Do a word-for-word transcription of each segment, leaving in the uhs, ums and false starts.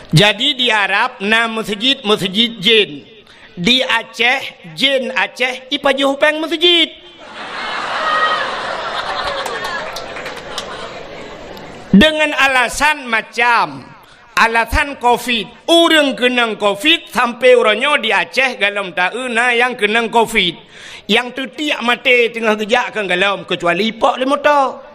Jadi di Arab na meuseujid-meuseujid jén. Di Aceh, jén Aceh ipajoh péng meuseujid. Deungon alasan macam, alasan covid. Ureuëng keunong covid sampai uroe nyoe di Aceh galom taeu na nyang keunong covid. Nyang teutiek maté teungoh geujak keu galom, keucuali pok lé moto.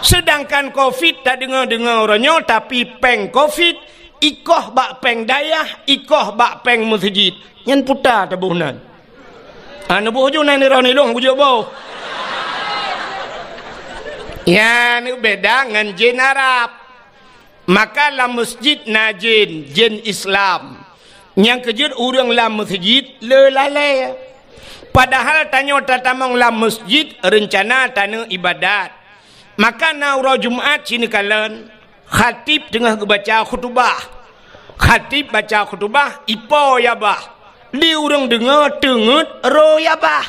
Seudangkan covid tadeungoe-deungoe uroe nyoe, tapi péng covid ikoh bak péng dayah, ikoh bak péng meuseujid. Nyan puta taboh nan. Ah, neuboh ju nan nirong nilong bujok boh. Nyan beda ngon jén Arab. Maka lam meuseujid na jén, jén Islam. Nyang keujeuet ureuëng lam meuseujid le lalée. Padahal tanyoe tatamong lam meuseujid reuncana taneuk iébadat. Maka na uroe Jumat sineukalon, khatib teungoh geubaca khutubah. Khatib baca khutubah, ipo ya bah. Di ureuëng deungoe teungeut roh ya bah.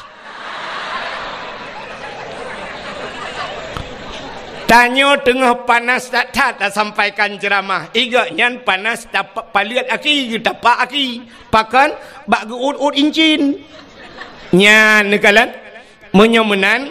Tanyoe teungoh panas that-that tasampaikan ceuramah. Igok nyan panas tapa-, paleuet aki, geutapak aki. Pakon? Bak geuut-ut incin. Nyan neukalon. Meunyoe meunan,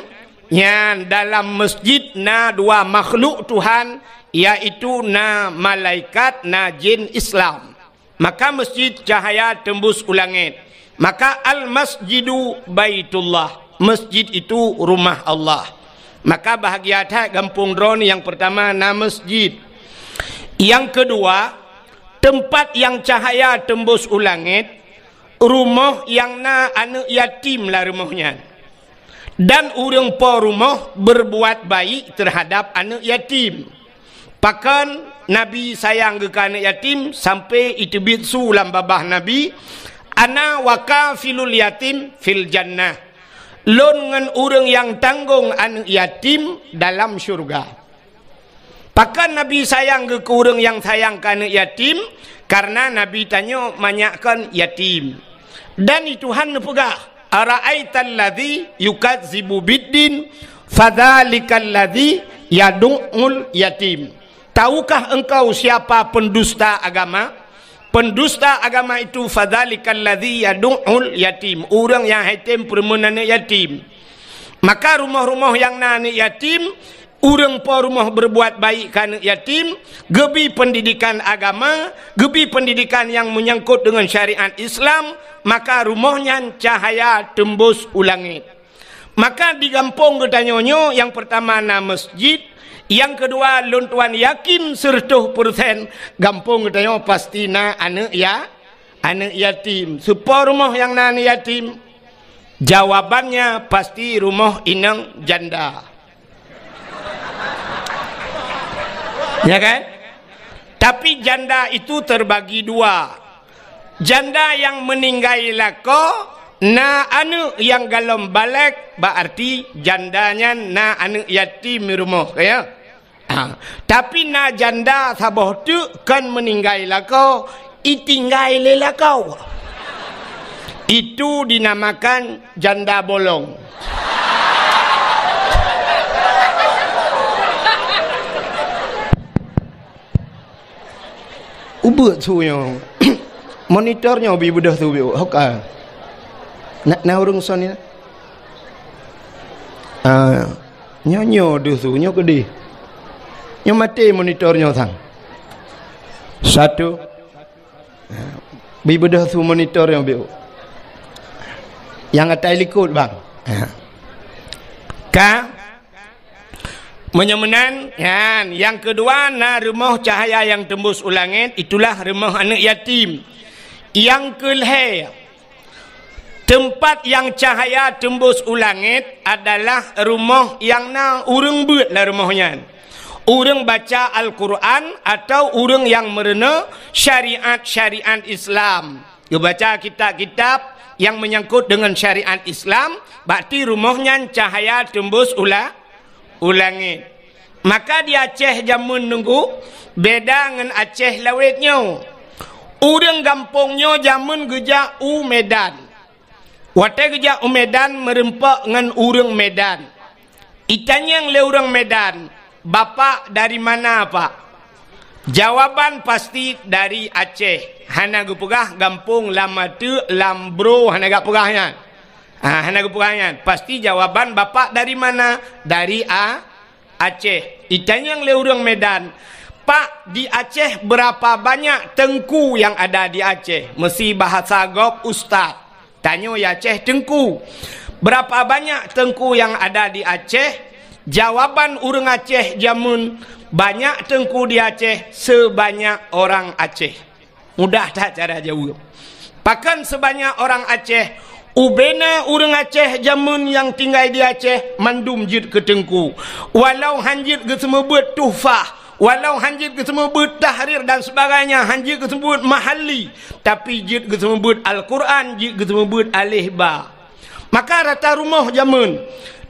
nyan dalam meuseujid na dua makhluk Tuhan, yaitu na malaikat, na jén Islam. Maka meuseujid cahya teumbus u langét. Maka al-masjidu baitullah. Meuseujid itu rumah Allah. Maka bahagia that gampông droeneuh nyang peurtama na meuseujid. Nyang keudua, teumpat nyang cahya teumbus u langét, rumoh nyang na aneuëk yatim lam rumoh nyan. Dan ureuëng po rumoh beurbuat baik teuhadab aneuëk yatim. Pakon Nabi sayang geuh keu aneuëk yatim sampai iteubiet su lam babah Nabi, "Ana wa kafilul yatim fil jannah." Lôn ngon ureuëng nyang tanggong aneuëk yatim dalam syeuruga. Pakon Nabi sayang geuh keu ureuëng nyang sayang keu aneuëk yatim? Kareuna Nabi tanyoe manyak kon yatim. Dan i Tuhan neupeugah, "Ara'aital ladzi yukazzibu biddin, fadzalikal ladzi yadu'ul yatim." Tahukah engkau siapa pendusta agama? Pendusta agama itu, fadzalikal ladzi yadu'ul yatim, ureuëng nyang hai tem peureumeun aneuëk yatim. Maka rumoh-rumoh nyang na aneuëk yatim, ureuëng po rumoh beurbuat baik keu aneuëk yatim, geubi peundidikan agama, geubi peundidikan nyang meunyangkot deungon syariat Islam, maka rumoh nyan cahya teumbus u langét. Maka di gampông geutanyoe nyoe, nyang peurtama na meuseujid, nyang keudua lôn tuan yakin seureutôh peursen gampông geutanyoe pasti na aneuëk ya-, aneuëk yatim. Soe po rumoh nyang na aneuëk yatim? Jawabannya pasti rumoh inong janda. Ya kan? Tapi janda itu terbagi dua. Janda nyang meuninggai lakoe na aneuëk nyang galom balek, bak arti janda nyan na aneuëk yatim di rumoh, ya. Ha. Tapi na janda saboh teuk kon meuninggai lakoe, itinggai lé lakoe. Itu dinamakan janda bolong. Ubeut su nyoe. Monitor nyoe bi beudôh su biôk. Hoka. Na, na ureuëng son ni. Ah, nyoe, nyoe deuh su, nyoe keudeh. Nyoe maté monitor nyoe sang. Satu. Bi beudôh su monitor nyoe biôk. Nyang atai likot, bang. Ka? Meunyoe meunan, nyan, nyang keudua na rumoh cahya nyang teumbus u langét, itulah rumoh aneuëk yatim. Nyang keulhée, teumpat nyang cahya teumbus u langét adalah rumoh nyang na ureuëng beuet lam rumoh nyan. Ureuëng baca Al-Quran atau ureuëng nyang meurunoe syariat-syariat Islam. Geubaca kitab-kitab nyang meunyangkot deungon syariat Islam, bak ti rumoh nyan cahya teumbus u la-, u langét. Maka di Aceh jameun nunggu beda ngon Aceh lawét nyoe. Ureuëng gampông nyoe jameun geujak u Medan. Watée geujak u Medan meureumpok ngon ureuëng Medan. Itanyong lé ureuëng Medan, "Bapak dari mana, Pak?" Jawaban pasti dari Aceh. Hana geupeugah gampông Lam Ateuk, Lam Bro, hana geupeugah nyan. Ha, hana geupeugah nyan. Pasti jawaban bapak dari mana? Dari A-, Aceh. Itanyong lé ureuëng Medan, "Pak, di Aceh berapa banyak teungku yang ada di Aceh?" Meusi bahasa gob, "Ustaz." Tanyoe Aceh teungku. Berapa banyak teungku yang ada di Aceh? Jawaban ureuëng Aceh jameun, banyak teungku di Aceh sebanyak orang Aceh. Mudah that cara jaweueb. Pakon sebanyak orang Aceh? Ubena ureuëng Aceh jameun nyang tinggai di Aceh mandum jeuet keu teungku. Walau han jeuet geuseumeubeuet Tuhfah, walau han jeuet geuseumeubeuet Tahrir dan sebagainya, han jeuet geuseumeubeuet Mahalli, tapi jeuet geuseumeubeuet Al-Quran, jeuet geuseumeubeuet aleh ba. Maka rata rumoh jameun,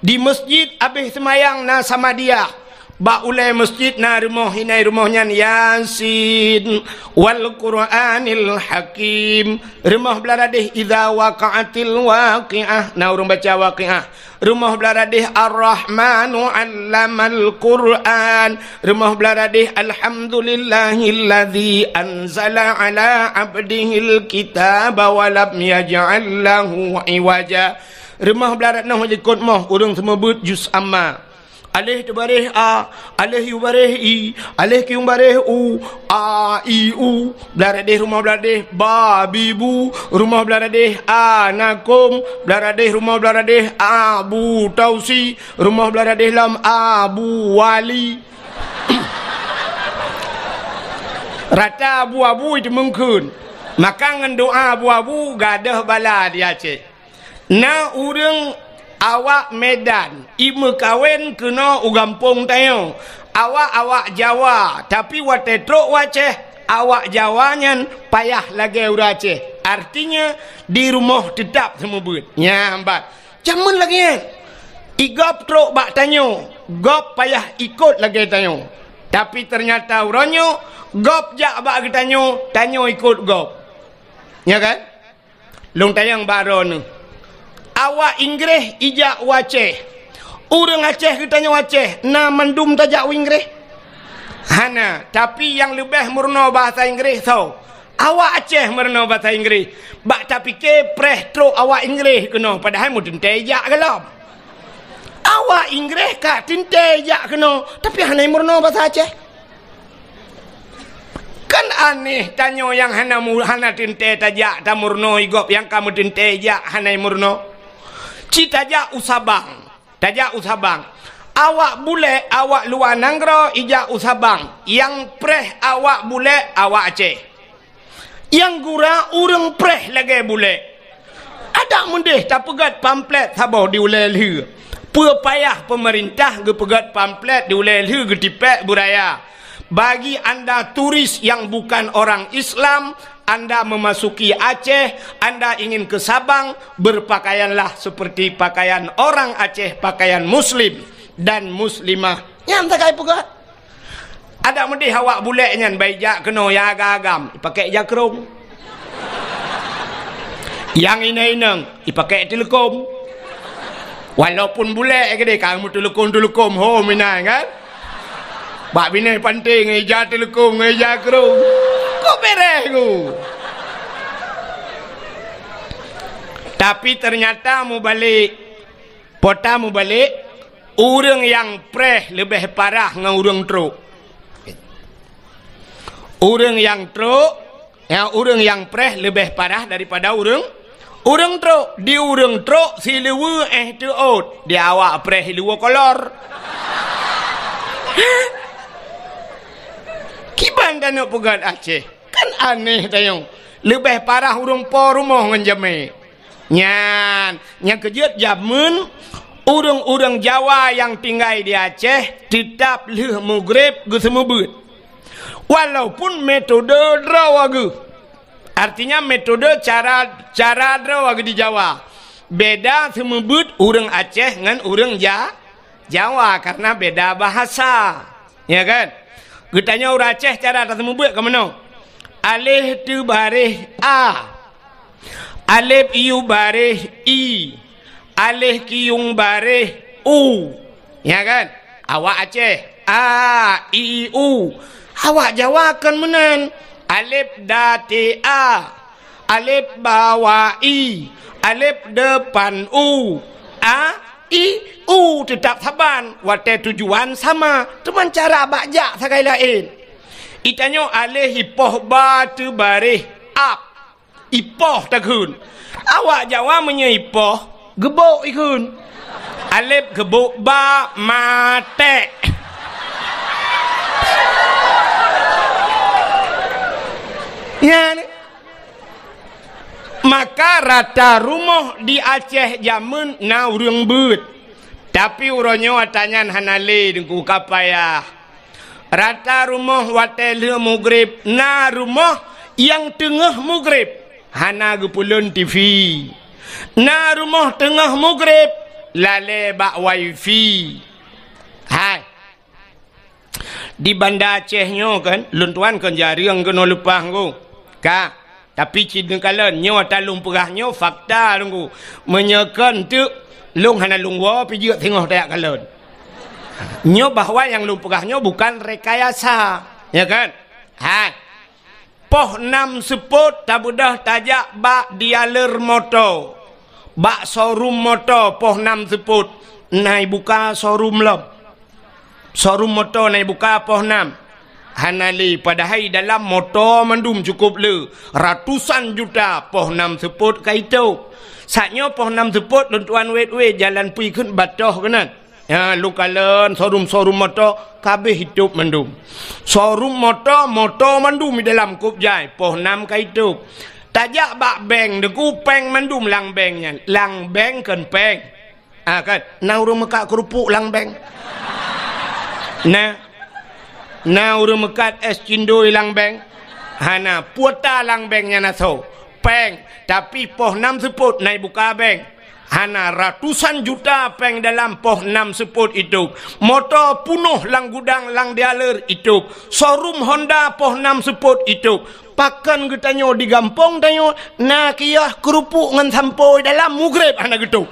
di meuseujid abéh seumayang na Samadiyah, bak ulée meuseujid na rumoh, inan rumoh nyan Yasin wal Qur'anil Hakim. Rumoh blah radeh Idza Waqa'atil Waqi'ah, na ureuëng baca Waqi'ah. Rumoh blah radeh Ar-Rahmanu 'Allamal Qur'an. Rumoh blah radeh Alhamdulillahilladzi anzala 'ala 'abdihil kitaba wa lam yaj'al lahu 'iwaja. Rumoh blah radeh noh likot moh ureuëng seumeubeuet juz amma. Aleh teubareh a, aleh yu bareh i, aleh kiung bareh u, a, i, u. Blah radeh rumoh blah radeh ba, bi, bu. Rumoh blah radeh a, na kôm. Blah radeh rumoh blah radeh a, bu, tausi. Rumoh blah radeh lam a, bu, wali. Rata abu-abu itu meungkheun. Maka ngon doa abu-abu gadôh bala di Aceh. Na ureuëng awak Medan imeukawen keunoe u gampông tanyoe. Awak-awak Jawa, tapi watée trok u Aceh, awak Jawa nyan payah lagée ureuëng Aceh. Artinya, di rumoh teutap seumeubeuet. Nyan ban. Jameun lagée nyan. I gob trok bak tanyoe, gob payah ikot lagée tanyoe. Tapi teunyata uroe nyoe, gob jak bak geutanyoe, tanyoe ikot gob. Nya kan? Lôn tanyong bak droeneuh. Awak Inggréh ijak u Aceh. Ureuëng Aceh geutanyoe Aceh, na mandum tajak u Inggréh? Hana, tapi nyang leubeh meurunoe bahasa Inggréh soe? Awak Aceh meurunoe bahasa Inggréh. Bak tapike preh trok awak Inggréh keunoe, padahai meuteuntée ijak gohlom. Awak Inggréh ka teuntée ijak keunoe, tapi hana meurunoe bahasa Aceh. Kan aneh, tanyoe nyang hana mu-, hana teuntée tajak tameurunoe i gob, nyang ka meuteuntée ijak hana meurunoe. Ci tajak u Sabang. Tajak u Sabang. Awak bulek, awak luwa nanggroe ijak u Sabang. Nyang preh awak bulek, awak Aceh. Nyang gura ureuëng preh lagée bulek. Adak meudeh tapeugét pamflet saboh di ulée lheueh. Peue payah peumeurintah geupeugét pamflet di ulée lheueh geutipék beuraya. Bagi anda turis yang bukan orang Islam, anda memasuki Aceh, anda ingin ke Sabang, berpakaianlah seperti pakaian orang Aceh, pakaian muslim dan muslimah. Nyan sagai peugah. Adak meudeh awak bulek nyan bai jak keunoe nyang agam-agam, ipakée jakrong. Nyang inong-inong, ipakée teuleukom. Walaupun bulek keudeh ka meuteuleukom-teuleukom ho meunan kan. Bak binéh panté ngon ija teuleukom ngon ija krong. Kok bereh ku? Tapi ternyata mubalek, pota mubalek, ureuëng nyang preh leubeh parah ngon ureuëng trok. Ureuëng nyang trok, ya, ureuëng nyang preh leubeh parah daripada ureuëng, ureuëng trok. Di ureuëng trok siluweue éh teuôt, di awak preh siluweue kolor. Kiban tanyoe peugét Aceh. Kan aneh tanyoe. Leubeh parah ureuëng po rumoh ngon jamé. Nyan, nyang keujeuet jameun ureuëng-ureuëng Jawa nyang tinggai di Aceh teutab lheueh mugreb geuseumeubeuet. Walaupun metode droe geuh. Artinya metode cara, cara droe geuh di Jawa. Beda seumeubeuet ureuëng Aceh ngon ureuëng Ja-, Jawa karena beda bahasa. Ya kan? Geutanyoe ureuëng Aceh cara taseumeubeuet ka meunoe. Aleh teubareh a. Alef yu bareh i. Aleh kiyung bareh u. Ya kan? Awak Aceh. A, i, u. Awak Jawa kon meunan. Alép da té a. Alép ba wa i. Alép depan u. A, i, u teutap saban. Watée tujuan sama, teuma cara bak jak sagai laén. Itanyoe aléh ipoh ba teubaréh ap. Ipoh takheun. Awak Jawa meunyoe ipoh, geubok ikheun. Alép geubok ba maték. Nyan. Maka rata rumoh di Aceh jameun na ureuëng beuet. Tapi uroe nyoe ata nyan hana lé, Teungku, ka payah. Rata rumoh watée lheueh mugreb, na rumoh nyang teungoh mugreb hana geupeulon T V. Na rumoh teungoh mugreb lalée bak wifi. Hai. Di Banda Aceh nyoe kan, lôn tuan kon jareueng keunoe leupah ngku. Ka. Tapi cit neukalon, nyoe ata lôn peugah nyoe fakta, Teungku. Meunyoe kon teuk, lôn hana lôn woe pih jeuet singoh tajak kalon. Nyoe bahwa nyang lôn peugah nyoe bukan rekayasa, ya kan? Hai. Poh nam seupôt tabeudôh tajak bak dealer moto. Bak showroom moto poh nam seupôt na ibuka showroom lom. Showroom moto na ibuka poh nam. Hana lé, padahai dalam moto mandum cukôp le. Ratusan juta poh nam seupôt ka itôb. Saat nyoe poh nam seupôt lôn tuan wét-wét jalan pui kheun batoh keunan. Ya, lôn kalon showroom-showroom moto kabéh itôb mandum. Showroom moto, moto mandum di dalam kôb jai, poh nam ka itôb. Tajak bak bank, Teungku, péng mandum lam bank nyan. Lam bank kon péng. Ah, kan? Na ureuëng meukat keurupuk lam bank? Na. Na ureuëng meukat és cindoi lam bank? Hana. Kuota lam bank nyan asoe. Péng. Tapi poh nam seupôt na ibuka bank. Hana, ratusan juta péng dalam poh nam seupôt itôb. Moto punoh lam gudang lam dealer itôb. Showroom Honda poh nam seupôt itôb. Pakon geutanyoe di gampông tanyoe na kios keurupuk ngon sampoe dalam mugreb hana geutôb.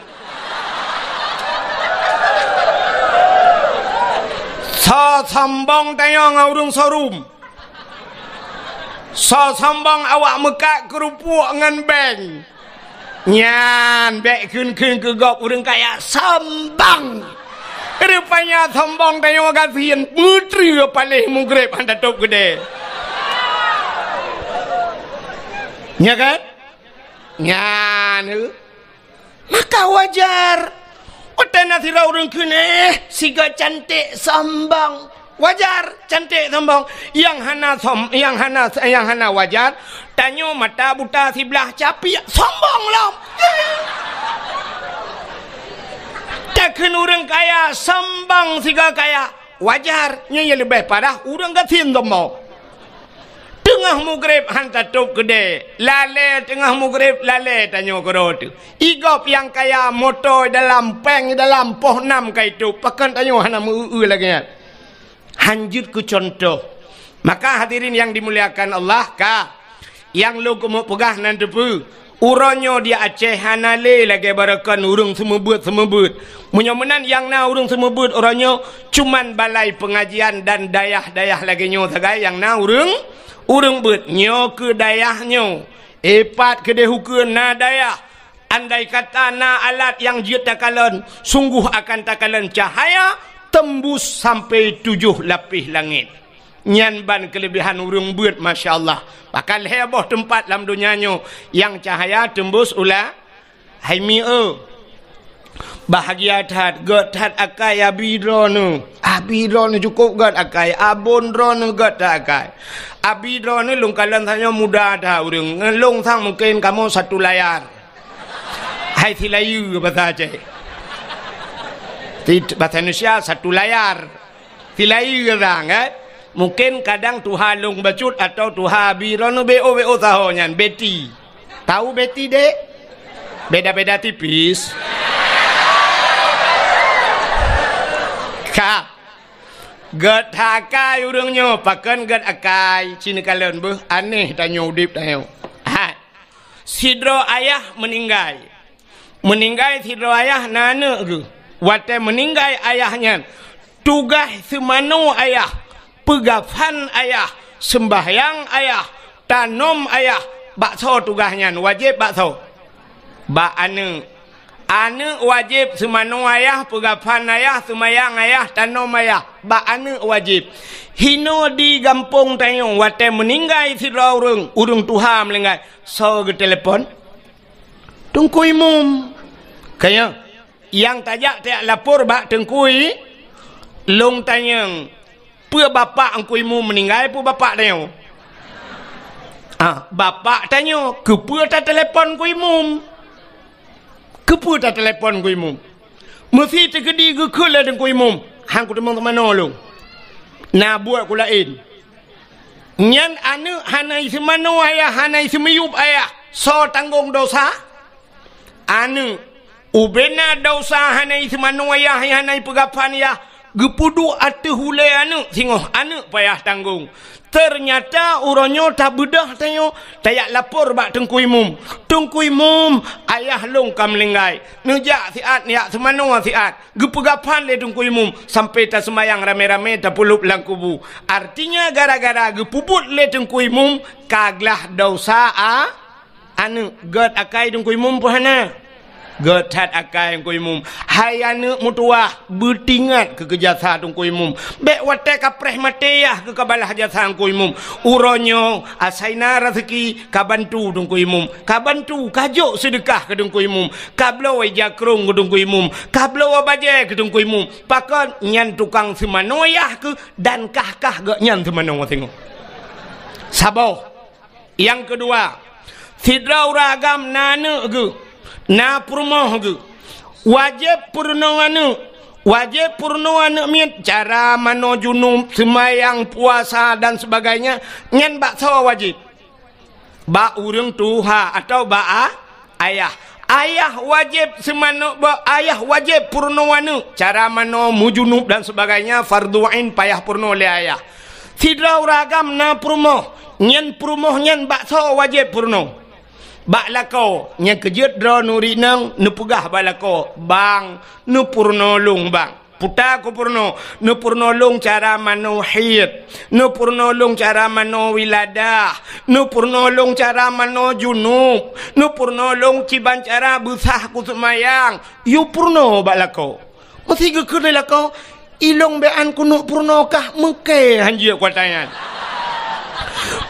Soe sombong tanyoe ngon ureuëng showroom? Soe sombong awak meukat keurupuk ngon bank? Nyan bék kheun-kheun keu gob ureuëng kaya sombong. Rupanya sombong tanyoe gasien meutri paléh mugreb hana tôb keudée. Nya kan? Nyan. Maka wajar. Watée na sidroe ureuëng kheun, eh, sigoe cantik sombong. Wajar, cantik sombong. Nyang hana som-, nyang hana, nyang hana wajar, tanyoe mata buta siblah capiek sombong lom. Takheun ureuëng kaya sombong sigoe kaya. Wajar, nyan nyang leubeh parah ureuëng gasien sombong. Teungoh mugreb hana tôb keudée, lalée teungoh mugreb lalée tanyoe keudroe teuh. Igob nyang kaya moto dalam péng dalam poh nam ka itôb, pakon tanyoe hana meu-eu lagée nyan. Hanjeuet keu cuntoh. Maka hadirin nyang dimuliakan Allah, ka Nyang lôn keumeung peugah nan teupeue, uroe nyoe di Aceh hana lé lagée baroekon ureuëng seumeubeuet-seumeubeuet. Meunyoe meunan nyang na ureuëng seumeubeuet uroe nyoe cuman balai peungajian dan dayah-dayah lagée nyoe sagai nyang na ureuëng, ureuëng beuet. Nyoe keu dayah nyoe, ipat keudeh ukeue na dayah. Andai kata na alat nyang jeuet takalon, sunggoh akan takalon cahya teumbus sampai tujoh lapéh langét. Nyan ban keuleubehan ureuëng beuet, masya Allah. Bahkan lhée boh teumpat lam donya nyoe nyang cahya teumbus u la-, hai mi-e. Bahagia that, gét that akai abi droeneuh. Abi droeneuh cukôp gét akai, abon droeneuh gét that akai. Abi droeneuh lôn kalon tanyoe muda that ureuëng, ngon lôn sang mungken kamoe satu layar. Hai silayeue basa Aceh. Ti-, basa Indonesia satu layar. Silayeue geutanyoe, kan? Mungken kadang tuha lôn bacut atau tuha abi droeneuh B O B O saho nyan, Betty. Tahu Betty, Dek? Beda-beda tipis. Ka. Gét that akai ureuëng nyoe, pakon gét akai, ci neukalon beuh, aneh tanyoe udeb tanyoe. Hai. Sidroe ayah meuninggai. Meuninggai sidroe ayah na aneuëk geuh. Watée meuninggai ayah nyan, tugaih seumanoe ayah Peugafan ayah, seumbahyang ayah, tanom ayah, bak soe tugaih nyan, wajéb bak soe? Bak aneuëk. Aneuëk wajéb seumanoe ayah, peugafan ayah, seumayang ayah, tanom ayah, bak aneuëk wajéb. Hinoe di gampông tanyoe watée meuninggai sidroe ureuëng, ureuëng tuha meuninggai, soe geutelepon? Teungku Imum. Kaya nyang tajak tajak lapor bak Teungku I-, lôn tanyong, peue bapak Teungku Imum meuninggai, peue bapak tanyoe? Ah, bapak tanyoe, keupeue tatelepon Teungku Imum? Keupeue tatelepon Teungku Imum? Meusi teukeudi geukheun lé Teungku Imum, han kuteumeung seumanoe lôn. Na buet ku laén. Nyan aneuëk hana iseumanoe ayah, hana iseumiyueb ayah. Soe tanggong dosa? Aneuëk. Ubena dosa hana iseumanoe ayah, hana ipeugafan ayah, geupeuduek ateueh ulée aneuëk singoh, aneuëk payah tanggong. Teunyata uroe nyoe tabeudôh tanyoe, tajak lapor bak Teungku Imum. Teungku Imum, ayah lôn ka meuninggai. Neujak siat, neujak seumanoe siat. Geupeugafan lé Teungku Imum, sampai taseumayang ramé-ramé tapeulop lam kubu. Artinya gara-gara geupeubuet lé Teungku Imum, ka glah dosa a-, aneuëk. Gét akai Teungku Imum peue hana? Gét that akai Teungku Imum. Hai aneuëk meutuwah, beutingat keu, keu jasa Teungku Imum. Bék watée ka preh maté yah keu ka balaih jasa Teungku Imum. Uroe nyoe asai na raseuki ka bantu Teungku Imum. Ka bantu, ka jok seudeukah keu Teungku Imum. Ka bloe ija krông keu Teungku Imum. Ka bloe bajée keu Teungku Imum. Pakon nyan tukang seumanoe yah keuh dan kah-kah geuh nyan seumanoe singoh. Saboh. Nyang keudua, sidroe ureuëng agam na aneuëk geuh, na peurumoh geuh. Wajéb peurunoe aneuëk. Wajéb peurunoe aneuëk miet, cara manoe junub, seumayang, puasa dan sebagainya, nyan bak soe wajéb? Bak ureuëng tuha atawa bak a-, ayah. Ayah wajéb seumanoe, bak ayah wajéb peurunoe aneuëk. Cara manoe, meujunub dan sebagainya, fardhu ain payah peurunoe lé ayah. Sidroe ureuëng agam na peurumoh, nyan peurumoh nyan bak soe wajéb peurunoe? Bak lakoe. Nyang keu jeuet droeneuh ureuëng inong neupeugah bak lakoe, "Bang, neupeurunoe lôn, Bang." Peue ta kupeurunoe? Neupeurunoe lôn cara manoe haid, neupeurunoe lôn cara manoe wiladah, neupeurunoe lôn cara manoe junub, neupeurunoe lôn kiban cara beusah kuseumayang. Yue peurunoe bak lakoe. Meusi geukheun lé lakoe, "Ilôn bék an keuneuk peurunoe kah, meuké han jeuet kuata nyan."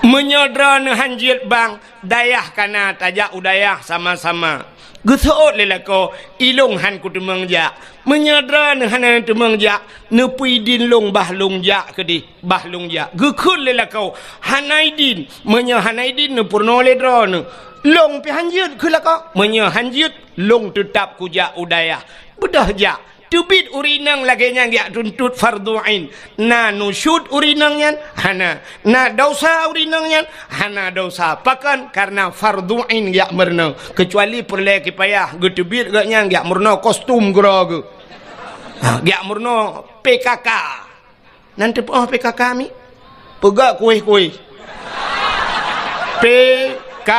Meunyoe droeneuh han jeuet, Bang, dayah ka na, tajak u dayah sama-sama. Geuseuôt lé lakoe, "Ilôn han kuteumeung jak." Meunyoe droeneuh hana teumeung jak, neupeue idin lôn bah lôn jak keudeh, bah lôn jak. Geukheun lé lakoe, "Hana idin." Meunyoe hana idin, neupeurunoe lé droeneuh. "Lôn pih han jeuet," kheun lakoe. "Meunyoe han jeuet, lôn teutab kujak u dayah." Beudôh jak. Teubiet ureuëng inong lagée nyan geujak tuntot fardhu ain. Na nusyuz ureuëng inong nyan? Hana. Na desya ureuëng inong nyan? Hana desya. Pakon? Kareuna fardhu ain geujak meurunoe. Keucuali peureulée kipayah, geuteubiet gobnyan geujak meurunoe kostum keudroe geuh. Ha, geujak meurunoe P K K. Nan teupeue P K K mi? Peugét kueh-kueh. P K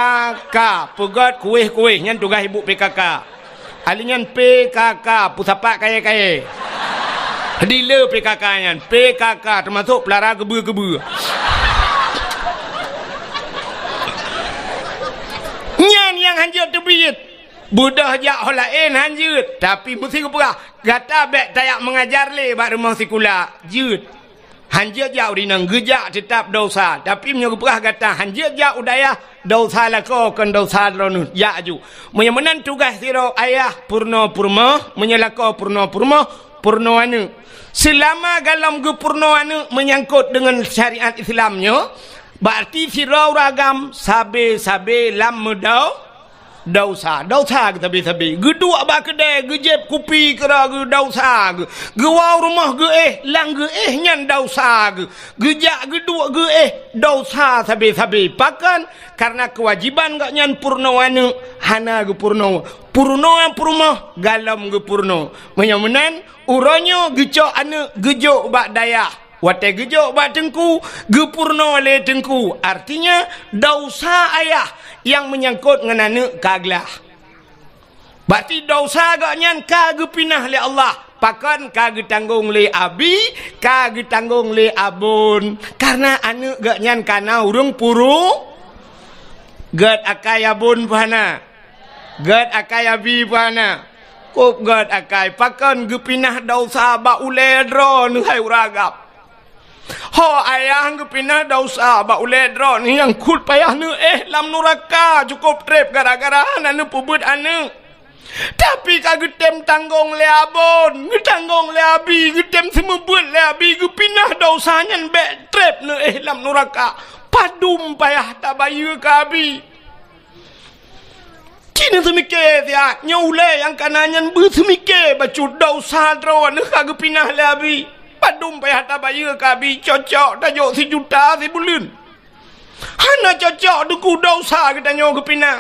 K, peugét kueh-kueh, nyan tugaih ibu P K K. Ahli nyan P K K, peusapat kayée-kayée. Dealer P K K nyan, P K K teumasok peulara geubeu-geubeu. Nyan nyang hanjeuet teubiet. Beudôh jak ho laén han jeuet, tapi meusi geupeugah, "Gata bék tajak meungajar lé bak rumoh sikula." Jeuet. Han jeuet jak u rinang, geujak teutab desya. Tapi meunyoe geupeugah gata han jeuet jak u dayah, desya lakoe kon desya droeneuh, jak aju. Meunyoe meunan tugaih sidroe ayah peurunoe peurumoh, meunyoe lakoe peurunoe peurumoh, peurunoe aneuëk. Seulama golom geupeurunoe aneuëk meunyangkot deungon syariat Islam nyoe, berarti sidroe ureuëng agam sabe-sabe lam meudo-, desya, desya geuh sabe-sabe. Geuduek bak keudée, geujieb kupi keudroe geuh desya geuh. Geuwoe rumoh geuéh, lam geuéh nyan desya geuh. Geujak geuduek geuéh, desya sabe-sabe. Pakon? Kareuna keuwajéban gobnyan peurunoe aneuëk hana geupeurunoe. Peurunoe peurumoh golom geupeurunoe. Meunyoe meunan, uroe nyoe geucok aneuëk geujok bak dayah. Watée geujok bak teungku, geupeurunoe lé teungku. Artinya, desya ayah nyang meunyangkot ngon aneuëk ka glah. Berarti desya gobnyan ka geupinah lé Allah. Pakon ka geutanggong lé abi, ka geutanggong lé abon? Kareuna aneuëk geuh nyan ka na ureuëng puru. Gét akai abon peue hana? Gét akai abi peue hana? Kôb gét akai. Pakon geupinah desya bak ulée droeneuh hai ureuëng agam? Ho ayah geupinah desya bak ulée droeneuh nyang kheueh payah neuéh lam nuraka cukôp treb gara-gara hana neupeubuet aneuëk. Tapi ka geutem tanggong lé abon, geutanggong lé abi, geutem seumeubeuet lé abi, geupinah desya nyan bék treb neuéh lam nuraka. Padum payah tabayeue keu abi. Ci neuseumiké siat, nyoe ulée nyang ka na nyan beuseumike bacut desya droeneuh ka geupinah lé abi. Padum payah tabayeue keu abi, cocok tajok sijuta sibuleuen. Hana cocok, Teungku, desya geutanyoe geupinah.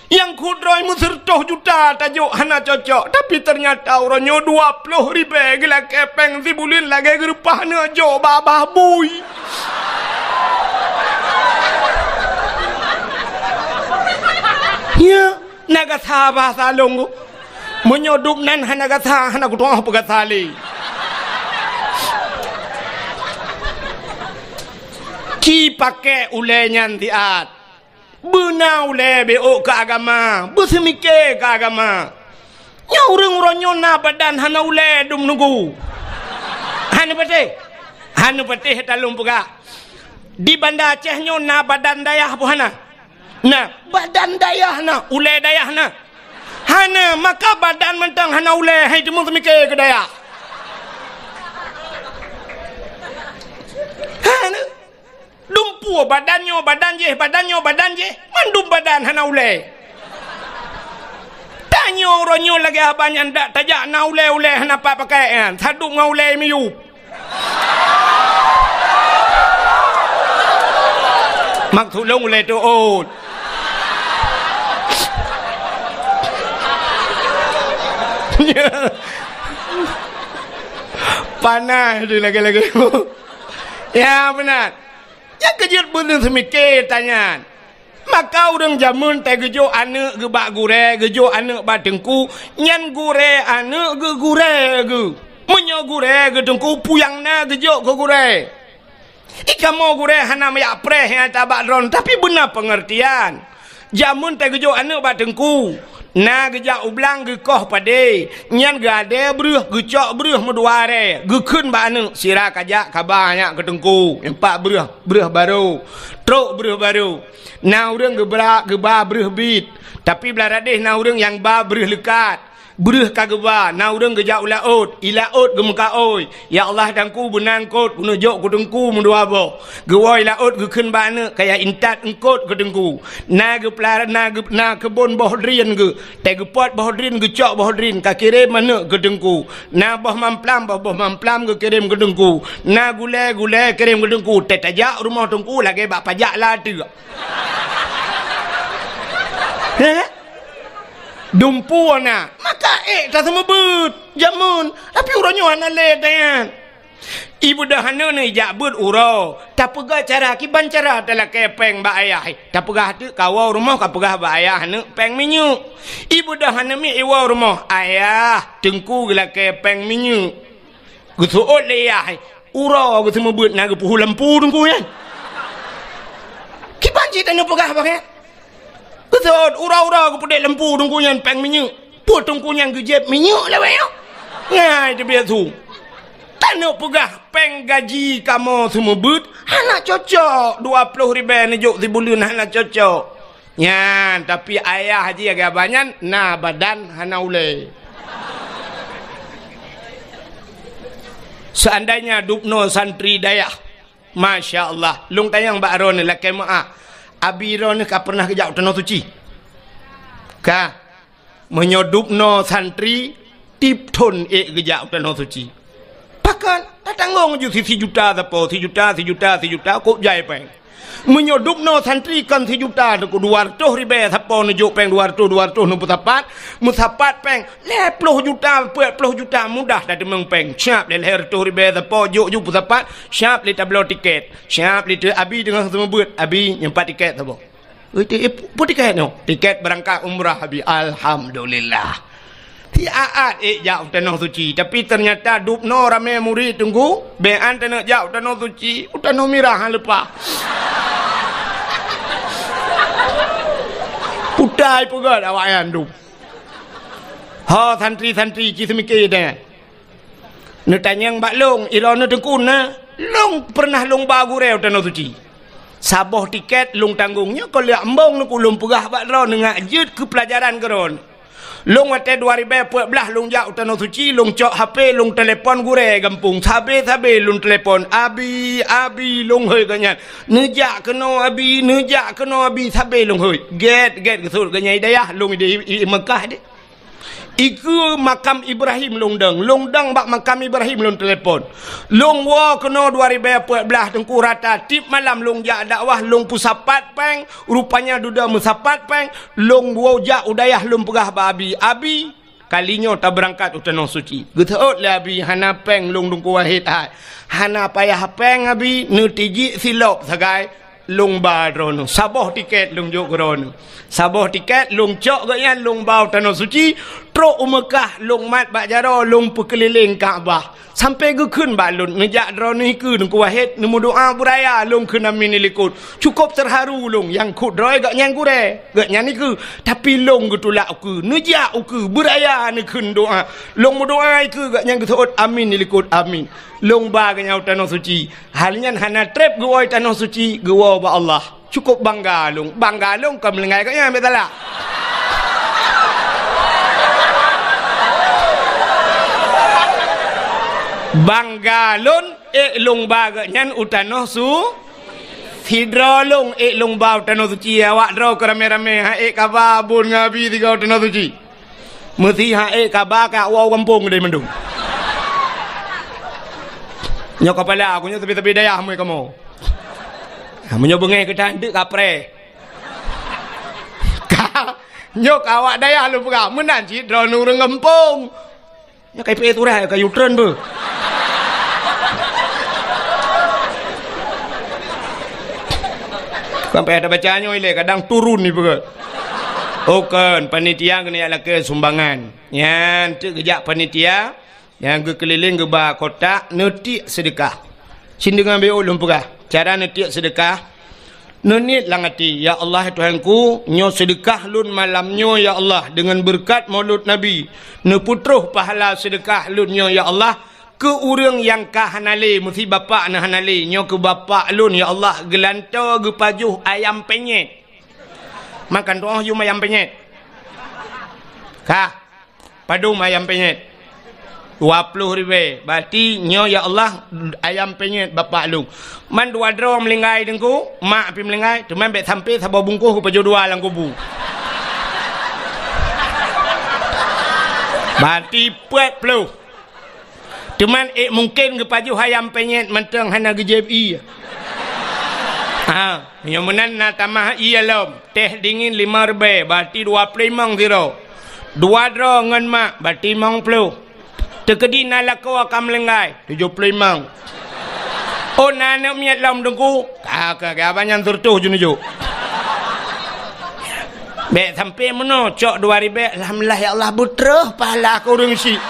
Nyang kheueh droe meuseureutoh juta tajok hana cocok, tapi teunyata uroe nyoe dua ploh ribée geulakée péng sibuleuen lagée geureupah neuh jok bak babah bui. Nyan na gasa bahasa lôn. Meunyoe dub nan hana gasa, hana kutu'oh peugasa lé. Ci pakék ulée nyan siat. Beuna ulée bék keu agama, beuseumike keu agama. Nyoe ureuëng uroe nyoe na badan hana ulée dum nunggu. Hana patéh. Hana patéh talôn peugah. Di Banda Aceh nyoe na badan dayah peue hana? Na, badan dayah na, ulée dayah na. Hana, maka badan mantong hana ulée, hai teuma seumike keu dayah. Hana. Dumpeue badan nyoe, badan jéh, badan nyoe, badan jéh, mandum badan hana ulée. Tanyoe uroe nyoe lagée haba nyan dak tajak na ulée-ulée hana pat pakék nyan, sadub ngon ulée miyueb. Maksud lôn ulée teuôt. Panas di lagée-lagée. Ya, beuna. Nyang keujeuet beuneuh seumike tanyan. Maka ureuëng jameun teuh geujok aneuëk geuh bak gurée, geujok aneuëk bak teungku, nyan gurée aneuëk geuh gurée geuh. Meunyoe gurée geuh teungku, peue nyang na geujok keu gurée. Di kamoe gurée hana meuyak preh nyang tabak droen, tapi beuna peungeurtian. Jameun teuh geujok aneuëk bak teungku. Na geujak u blang geukoh padé, nyan geuadée breueh, geucok breueh meudua arée, geukheun bak aneuëk, sira kajak kaba nyak keu teungku, empat breueh, breueh barô, trok breueh barô. Na ureuëng geubra, geuba breueh bit, tapi blah radeh na ureuëng nyang ba breueh leukat. Breueh ka geuba, na ureuëng geujak u laôt, i laôt geumeukaôi, "Ya Allah, teungku beuna eungkôt keuneuk jok keu teungku meudua boh." Geuwoe i laôt geukheun bak aneuëk, kaya intat eungkôt keu teungku. Na geupeulara, na geu-, na keubon boh drien geuh, teuh geupot boh drien, geucok boh drien, ka kirém aneuëk keu teungku. Na boh mamplam, boh, boh mamplam geukirém keu teungku. Na gulée, gulée kirém keu teungku. Teuh tajak rumoh teungku lagée bak pajak lateuk. Heh? Dumpeue na, maka ék taseumeubeuet jameun, tapi uroe nyoe hana lé tanyan. Ibeudôh aneuëk nyoe jak beuet uroe, tapeugah cara kiban cara talakée péng bak ayah. Tapeugah teuk kawoe rumoh kapeugah bak ayah aneuëk péng minyeuk. Ibeudôh aneuëk miet iwoe rumoh, "Ayah, teungku geulakée péng minyeuk." Geuseuôt lé yah, uroe geuseumeubeuet na geupeuhu lampu teungku nyan. Kiban cit tanyoe peugah bak nyan. Geuseuôt uroe-uroe geupeudék lampu teungku nyan péng minyeuk. Peue teungku nyan geujieb minyeuk lawét nyoe? Ngai teubiet su. Tanyoe peugah péng gaji kamoe seumeubeuet hana cocok, dua ploh ribée neujok sibuleuen hana cocok. Nyan, tapi ayah jih lagée haba nyan na badan hana ulée. Seandainya dubnoe santri dayah, masya Allah, lôn tanyong bak droeneuh lakée meuáh, abi droeneuh ka pernah geujak u Tanoh Suci? Ka. Meunyoe dubnoe santri, tieb thon ék geujak u Tanoh Suci. Pakon? Tatanggong ju si-, sijuta sapo, sijuta, sijuta, sijuta, kôb jai péng. Meunyoe dubnoe santri kon sijuta teungku, dua reutôh ribée sapo neujok péng dua reutôh, dua reutôh neupeusapat, meusapat péng lhée ploh juta, peuet ploh juta mudah tateumeung péng. Siab lé lhée reutôh ribée sapo jok ju peusapat, siab lé tabloe tiket, siab lé teu abi teungoh seumeubeuet, abi nyoe pat tiket sapo. Ui, ti-, ih, peue tiket nyoe? Tiket beurangkat umrah, abi. Alhamdulillah. Siat-at ék jak u Tanoh Suci, tapi teunyata dubnoe ramé murit Teungku, bék an taneuk jak u Tanoh Suci, u Tanoh Mirah han leupah. Putai peugét awaknyan dum. Ho santri-santri ci seumike nyan. Neutanyong bak lôn, iroe neuteukun na, lôn peureunah lôn ba gurée u Tanoh Suci. Saboh tiket lôn tanggong, nyoe kon lheueh embong Teungku, lôn peugah bak droeneuh ngat jeuet keu peulajaran keu droeneuh. Lôn watée dua ribée peuet blaih lôn jak u Tanoh Suci, lôn cok H P, lôn telepon gurée gampông, sabe-sabe lôn telepon, "Abi, Abi," lôn hôi gobnyan. "Neujak keunoe Abi, neujak keunoe Abi," sabe lôn hôi. Gét-gét geusut gobnyan i dayah, lôn i, i, i Meukah deh. Ikeue makam Ibrahim lôn dong, lôn dong bak makam Ibrahim lôn telepon. Lôn woe keunoe dua ribée peuet blaih Teungku, rata tiep malam lôn jak dakwah, lôn peusapat péng, rupanya dudoe meusapat péng, lôn woe jak u dayah lôn peugah bak Abi, "Abi, kali nyoe tabeurangkat u Tanoh Suci." Geuseuôt lé Abi, "Hana péng lôn Teungku Wahid hai." "Hana payah péng Abi, neutijik silop sagai." Lôn ba droeneuh, saboh tiket lôn jok keu droeneuh. Saboh tiket lôn cok gobnyan lôn ba u Tanoh Suci, trok u Meukah lôn mat bak jaroe lôn peukeulileng Ka'bah. Sampoe geukheun bak lôn, "Neujak droeneuh ikeue Teungku Wahid, neumeudoa beuraya," lôn kheun, "Amin," ilikot. Cukôp teuharu lôn, nyang kheun droe gobnyan gurée, gobnyan ikeue. Tapi lôn geutulak ukeue, "Neujak ukeue, beuraya neukheun doa." Lôn meudoa ikeue, gobnyan geuseuôt, "Amin," ilikot, "Amin." Lôn ba gobnyan u Tanoh Suci. Hal nyan hana treb geuwoe Tanoh Suci, geuwoe bak Allah. Cukôp bangga lôn. Bangga lôn kon meulinggai gobnyan, bék salah. Bangga lôn, ék lôn ba gobnyan u Tanoh Su-, sidroe lôn ék lôn ba u Tanoh Suci, awak droe keu ramé-ramé, han ék kaba Abon ngon Abi sigoe u Tanoh Suci. Meusi han ék kaba ka woe gampông deh mandum. Nyoe kapala aku nyoe sabe-sabe dayah mui kamoe. Ha, meunyoe beungéh keu tan deuk kapreh. Ka, nyoe ka awak dayah lôn peugah, meunan cit droeneuh ureuëng gampông. Nyoe kai peuet urai ka yutreun beuh. Sampai ada baca nyoe ilée kadang turun ni peugah. Oh kan, panitia keuneuk lakée sumbangan. Nyan teuk geujak panitia, nyang geukeulileng geuba kotak neutiek seudeukah. Sindeungan B O lôn peugah, cara neutiek seudeukah, neuniet lam até, "Ya Allah Tuhanku, nyoe seudeukah lôn malam nyoe ya Allah, deungon beureukat Maulud Nabi, neupeutroh pahala seudeukah lôn nyoe ya Allah, keu ureuëng nyang ka hana lé, meusi bapak na hana lé, nyoe keu bapak lôn ya Allah, geulantoe geupajoh ayam penyet." Makan tuoh yum ayam penyet. Kah. Padum ayam penyet? Dua ploh ribée. Berarti nyoe, ya Allah, ayam penyet bapak lôn. Man dua droe meulinggai Teungku, mak pih meulinggai, teuma bék sampai saboh bungkôh geupajoh dua lam kubu. Berarti peuet ploh. Teuma ék mungken geupajoh ayam penyet mantong hana geujieb ié. Ha, nyoe meunan na tamah ié lom. Teh dingin lima ribée, berarti dua ploh limong sidroe. Dua droe ngon mak, berarti limong ploh. Teukeudi na lakoe ka meulinggai, tujoh ploh limong. Oh, na aneuk miet lom Teungku? Ka, ka, ka, abang nyan seureutôh jeuneujok. Bék sampai meunoe, cok dua ribée, alhamdulillah, ya Allah, beutroh pahala keu ureuëng syiek.